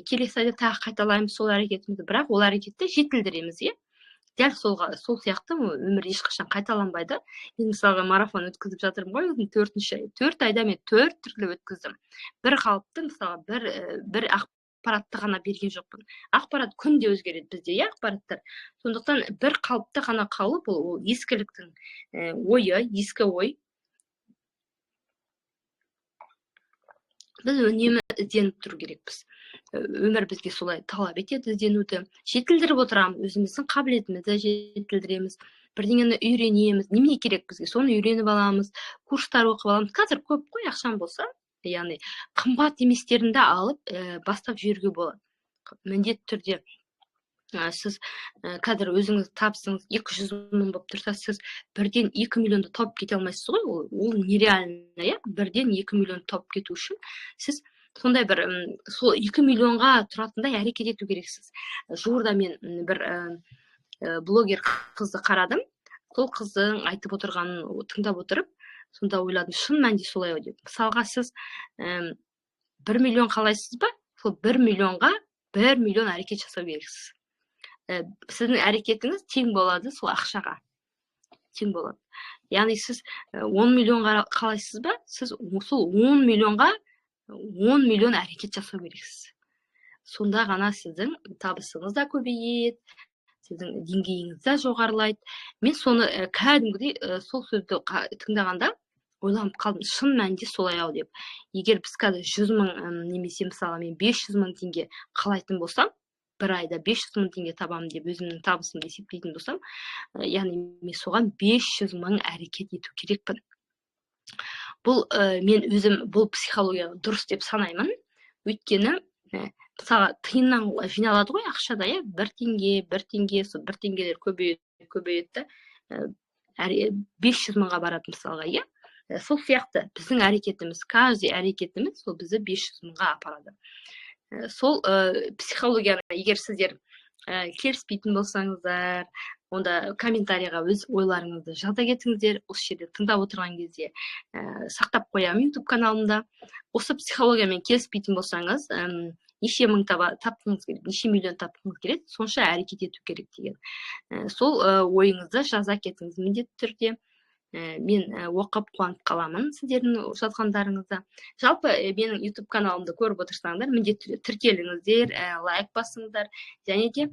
келесі айда тағы қайталаймыз сол әрекетімізді, бірақ ол әрекетті жетілдіреміз, иә. Дәл сол сияқты өмір ешқашан қайталанбайды. Мен, мысалға, марафон өткізіп жатырмын ғой өзім төртінші ай. 4 айда мен төрт түрлі өткіздім. Бір қалыпты, мысалға, бір ақпаратты ғана берген жоқпын. Ақпарат күнде өзгереді бізде, иә, ақпараттар. Сондықтан бір қалыпты ғана қалу, бұл ол ескіліктің ойы, ескі ой. Біз үнемі ізденіп тұру керекпіз. Өмір бізге солай талап етеді ізденуді. Жетілдіріп отырамыз, өзіміздің қабілетімізді жетілдіреміз, бірдеңені үйренеміз. Немене керек бізге, соны үйреніп аламыз, курстар оқып аламыз. Қазір көп қой, ақшам болса, яғни қымбат еместерін де алып, бастап жіберуге болады міндетті түрде. Сіз қазір өзіңіз табысыңыз 200 мың болып тұрса, сіз бірден 2 миллионды тауып кете алмайсыз ғой, ол нереально, иә. Бірден 2 миллион тауып кету үшін сіз сондай бір сол 2 миллионға тұратындай әрекет ету керексіз. Жуырда мен бір блогер қызды қарадым. Сол қыздың айтып отырғанын тыңдап отырып, сонда ойладым, шын мәнінде солай ау деп. Мысалға, сіз 1 миллион қалайсыз ба, сол 1 миллионға 1 миллион әрекет жасау керексіз. Сіздің әрекетіңіз тең болады, сол ақшаға тең болады. Яғни сіз 10 миллионға қалайсыз ба, сіз сол 10 миллионға 10 миллион әрекет жасау керексіз. Сонда ғана сіздің табысыңыз да көбейеді, сіздің деңгейіңіз де жоғарылайды. Мен соны кәдімгідей сол сөзді тыңдағанда ойланып қалдым, шын мәнінде солай ау деп. Егер біз қазір 100 мың немесе, мысалы, мен 500 мың теңге қалайтын болсам, бір айда 500 мың теңге табамын деп өзімнің табысымды есептейтін болсам, яғни мен соған 500 мың әрекет ету керекпін. Бұл мен өзім бұл психология дұрыс деп санаймын. Өйткені мысалға, тиыннан жиналады ғой ақшада, иә, 1 теңге, 1 теңге, сол 1 теңгелер көбейеді, көбейеді да, 500 мыңға барады, мысалға, иә. Сол сияқты біздің әрекетіміз, каждый әрекетіміз сол бізді 500 мыңға апарады. Сол психологияны егер сіздер келіспейтін болсаңыздар, онда комментарийға өз ойларыңызды жаза кетіңіздер. Осы жерде тыңдап отырған кезде сақтап қоямын YouTube каналымда. Осы психологиямен келіспейтін болсаңыз, неше мың тапқыңыз келеді, неше миллион тапқыңыз келеді, сонша әрекет ету керек деген. Сол ойыңызды жаза кетіңіз міндетті түрде. Мен оқып қуанып қаламын сіздердің жазғандарыңызды. Жалпы менің YouTube каналымды көріп отырсаңдар, міндетті түрде тіркеліңіздер, лайк басыңыздар және де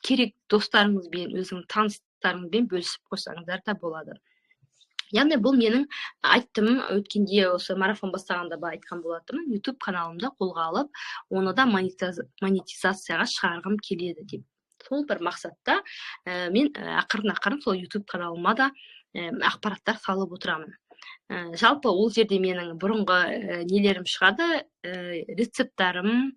керек достарыңызбен, өзіңнің таныстарыңызбен бөлісіп қойсаңыздар да болады. Яғни бұл менің айттым өткенде, осы марафон бастағанда ба айтқан болатынмын, YouTube каналымда қолға алып, оны да монетизацияға шығарғым келеді деп. Сол бір мақсатта мен ақырын ақырын сол YouTube каналыма да ақпараттар салып отырамын. Жалпы ол жерде менің бұрынғы нелерім шығады, рецепттарым.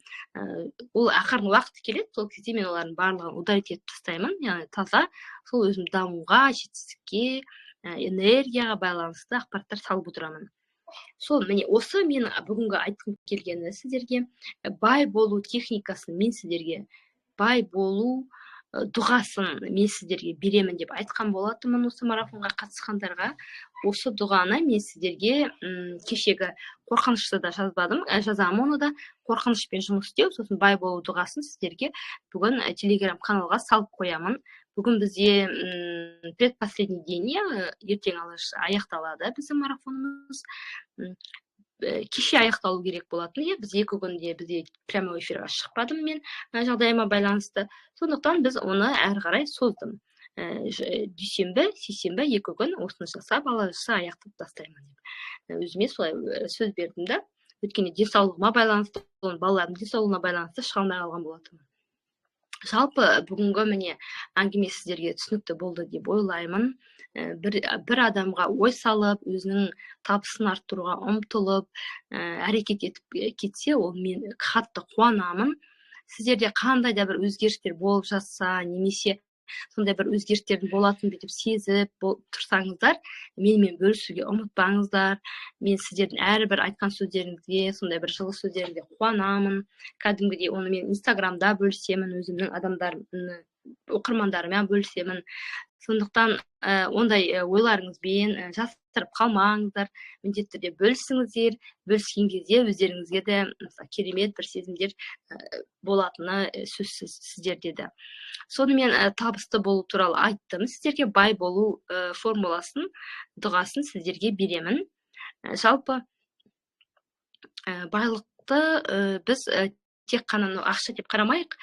Ол ақырын уақыт келеді, сол кезде мен олардың барлығын удалить етіп тастаймын. Яғни таза сол өзім дамуға, жетістікке, энергияға байланысты ақпараттар салып отырамын. Сол міне осы мен бүгінгі айтқым келгені сіздерге бай болу техникасын, мен сіздерге бай болу дұғасын мен сіздерге беремін деп айтқан болатынмын осы марафонға қатысқандарға. Осы дұғаны мен сіздерге кешегі қорқынышты да жазбадым, жазамын оны да, қорқынышпен жұмыс істеу, сосын бай болу дұғасын сіздерге бүгін телеграм каналға салып қоямын. Бүгін бізде предпоследний день, иә, ертең аяқталады біздің марафонымыз. Кеше аяқталу керек болатын, иә, біз 2 күнде бізде прямой эфирға шықпадым мен жағдайыма байланысты, сондықтан біз оны әрі қарай создым. Дүйсенбі, сейсенбі 2 күн осыны жасап, Алла жазса, аяқтап тастаймын деп. Өзіме солай сөз бердім да, өйткені денсаулығыма байланысты, балаларымның денсаулығына байланысты шыға алмай қалған болатынмын. Жалпы бүгінгі міне әңгіме сіздерге түсінікті болды деп ойлаймын. Бір адамға ой салып, өзінің табысын арттыруға ұмтылып, әрекет етіп кетсе, ол мен қатты қуанамын. Сіздерде қандай да бір өзгерістер болып жатса, немесе сондай бір өзгерістердің болатынын бүйтіп сезіп тұрсаңыздар, менімен бөлісуге ұмытпаңыздар. Мен сіздердің әрбір айтқан сөздеріңізге, сондай бір жылы сөздеріңізге қуанамын. Кәдімгідей оны мен Инстаграмда бөлісемін, өзімнің адамдар, оқырмандарыммен бөлісемін. Сондықтан ондай ойларыңызбен жасырып қалмаңыздар, міндетті түрде бөлісіңіздер. Бөліскен кезде өздеріңізге де, мысалы, керемет бір сезімдер болатыны сөзсіз сіздерде де. Сонымен табысты болу туралы айттым сіздерге, бай болу формуласын, дұғасын сіздерге беремін. Жалпы байлықты біз тек қана мынау ақша деп қарамайық.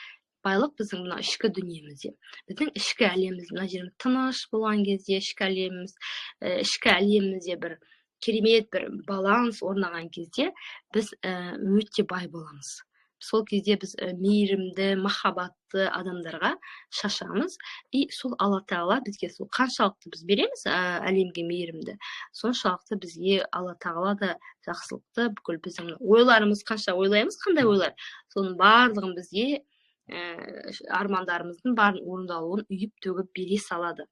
Байлық біздің мына ішкі дүниемізде, біздің ішкі әлеміміз, мына жеріміз тыныш болған кезде, ішкі әлеміміз, ішкі әлемімізде бір керемет бір баланс орнаған кезде біз өте бай боламыз. Сол кезде біз мейірімді, махаббатты адамдарға шашамыз, и сол Алла Тағала бізге сол қаншалықты біз береміз әлемге мейірімді, соншалықты бізге Алла Тағала да жақсылықты, бүкіл біздің ойларымыз, қанша ойлаймыз, қандай ойлар, соның барлығын бізге Армандарымыздың барын орындалуын үйіп төгіп бере салады.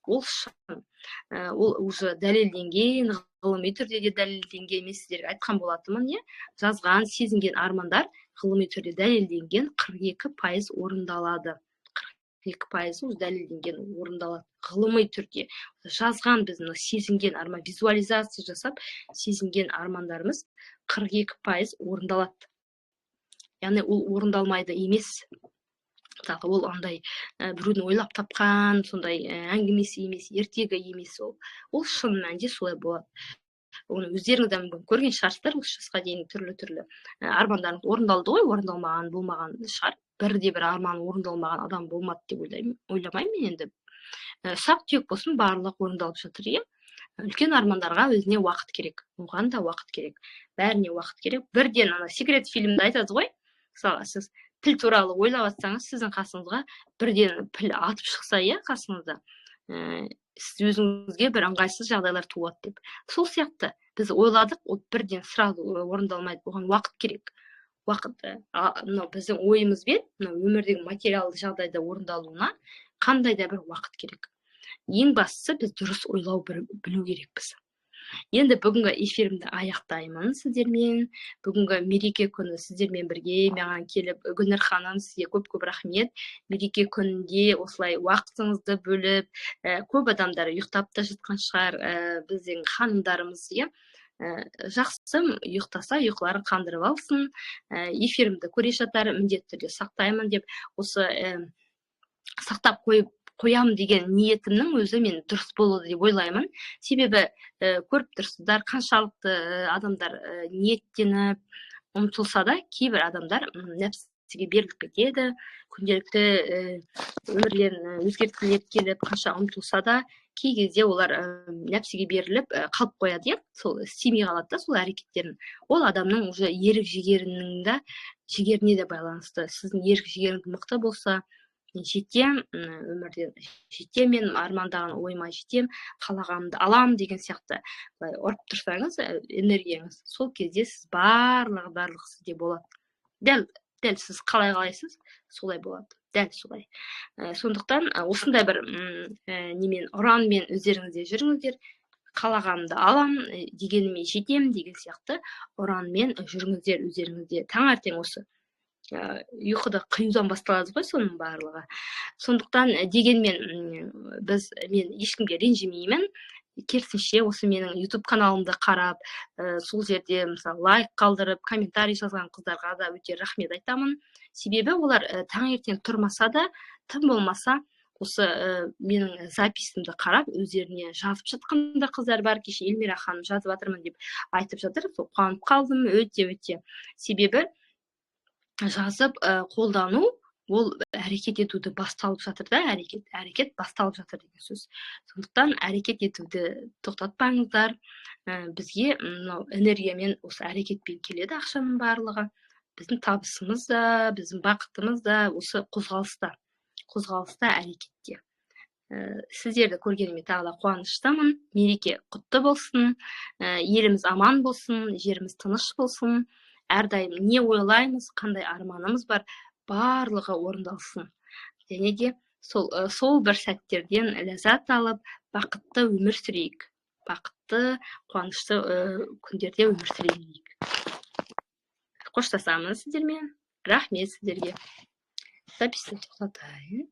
Ол шын, ол уже дәлелденген, ғылыми түрде де дәлелденген. Мен сіздерге айтқан болатынмын, иә, жазған, сезінген армандар ғылыми түрде дәлелденген, 42% орындалады. 42%-ы уже дәлелденген, орындалады ғылыми түрде. Жазған, біз мына сезінген арман, визуализация жасап сезінген армандарымыз 42% орындалады. Яғни ол орындалмайды емес. Мысалға, ол андай біреудің ойлап тапқан сондай әңгімесі емес, ертегі емес ол. Ол шын мәнінде солай болады. Оны өздеріңіз де мүмкін көрген шығарсыздар. Осы жасқа дейін түрлі түрлі армандарыңыз орындалды ғой, орындалмаған болмаған шығар. Бірде бір арман орындалмаған адам болмады деп ойлаймын, ойламаймын мен енді. Ұсақ түйек болсын, барлығы орындалып жатыр, иә. Үлкен армандарға өзіне уақыт керек, оған да уақыт керек, бәріне уақыт керек. Бірден ана «Секрет» фильмде айтады ғой, мысалы, сіз піл туралы ойлап жатсаңыз, сіздің қасыңызға бірден піл атып шықса, иә, қасыңызда, сіз өзіңізге бір ыңғайсыз жағдайлар туады деп. Сол сияқты біз ойладық, ол бірден сразу орындалмайды, оған уақыт керек, уақыт. Мынау біздің ойымызбен мынау өмірдегі материалды жағдайда орындалуына қандай да бір уақыт керек. Ең бастысы, біз дұрыс ойлау білу керекпіз. Енді бүгінгі эфирімді аяқтаймын сіздермен. Бүгінгі мереке күні сіздермен бірге маған келіп, Гүлнұр ханым, сізге көп көп рахмет. Мереке күнінде осылай уақытыңызды бөліп, көп адамдар ұйықтап та жатқан шығар, біздің ханымдарымыз, иә. Жақсы, ұйықтаса, ұйқыларын қандырып алсын. Эфирімді көре жатар, міндетті түрде сақтаймын деп, осы сақтап қойып қоямын деген ниетімнің өзі мен дұрыс болады деп ойлаймын. Себебі көріп тұрсыздар, қаншалықты адамдар ниеттеніп ұмтылса да, кейбір адамдар нәпсіге беріліп кетеді. Күнделікті өмірлерін өзгерткілері келіп, қанша ұмтылса да, кей кезде олар нәпсіге беріліп қалып қояды, иә, сол істемей қалады да сол әрекеттерін. Ол адамның уже ерік жігерінің да, жігеріне де байланысты. Сіздің ерік жігеріңіз мықты болса, мен жетем, өмірден жетем, мен армандаған ойыма жетем, қалағанымды алам деген сияқты былай ұрып тұрсаңыз, энергияңыз, сол кезде сіз барлығы сізде болады. Дәл сіз қалай қалайсыз, солай болады, дәл солай. Сондықтан осындай бір немен, ұранмен өздеріңізде жүріңіздер: қалағанымды алам, дегеніме жетем деген сияқты ұранмен жүріңіздер өздеріңізде. Таңертең осы ұйқыда қиюдан басталады ғой соның барлығы. Сондықтан дегенмен мен ешкімге ренжімеймін. Керісінше, осы менің YouTube каналымды қарап, сол жерде, мысалы, лайк қалдырып, комментарий жазған қыздарға да өте рахмет айтамын. Себебі олар таңертең тұрмаса да, тым болмаса осы менің записімді қарап, өздеріне жазып жатқан да қыздар бар. Кеше Эльмира ханым жазып жатырмын деп айтып жатыр, сол қуанып қалдым өте өте. Себебі жазып, қолдану, ол әрекет етуді басталып жатыр да, әрекет басталып жатыр деген сөз. Сондықтан әрекет етуді тоқтатпаңыздар. Бізге мынау энергиямен, осы әрекетпен келеді ақшаның барлығы. Біздің табысымыз да, біздің бақытымыз да осы қозғалыста, қозғалыста, әрекетте. Сіздерді көргеніме тағы да қуаныштымын. Мереке құтты болсын, еліміз аман болсын, жеріміз тыныш болсын. Әрдайым не ойлаймыз, қандай арманымыз бар, барлығы орындалсын. Және де сол бір сәттерден ләззат алып, бақытты өмір сүрейік, бақытты, қуанышты күндерде өмір сүрейік. Қоштасамын сіздермен. Рахмет сіздерге. Записьті тоқтатайын.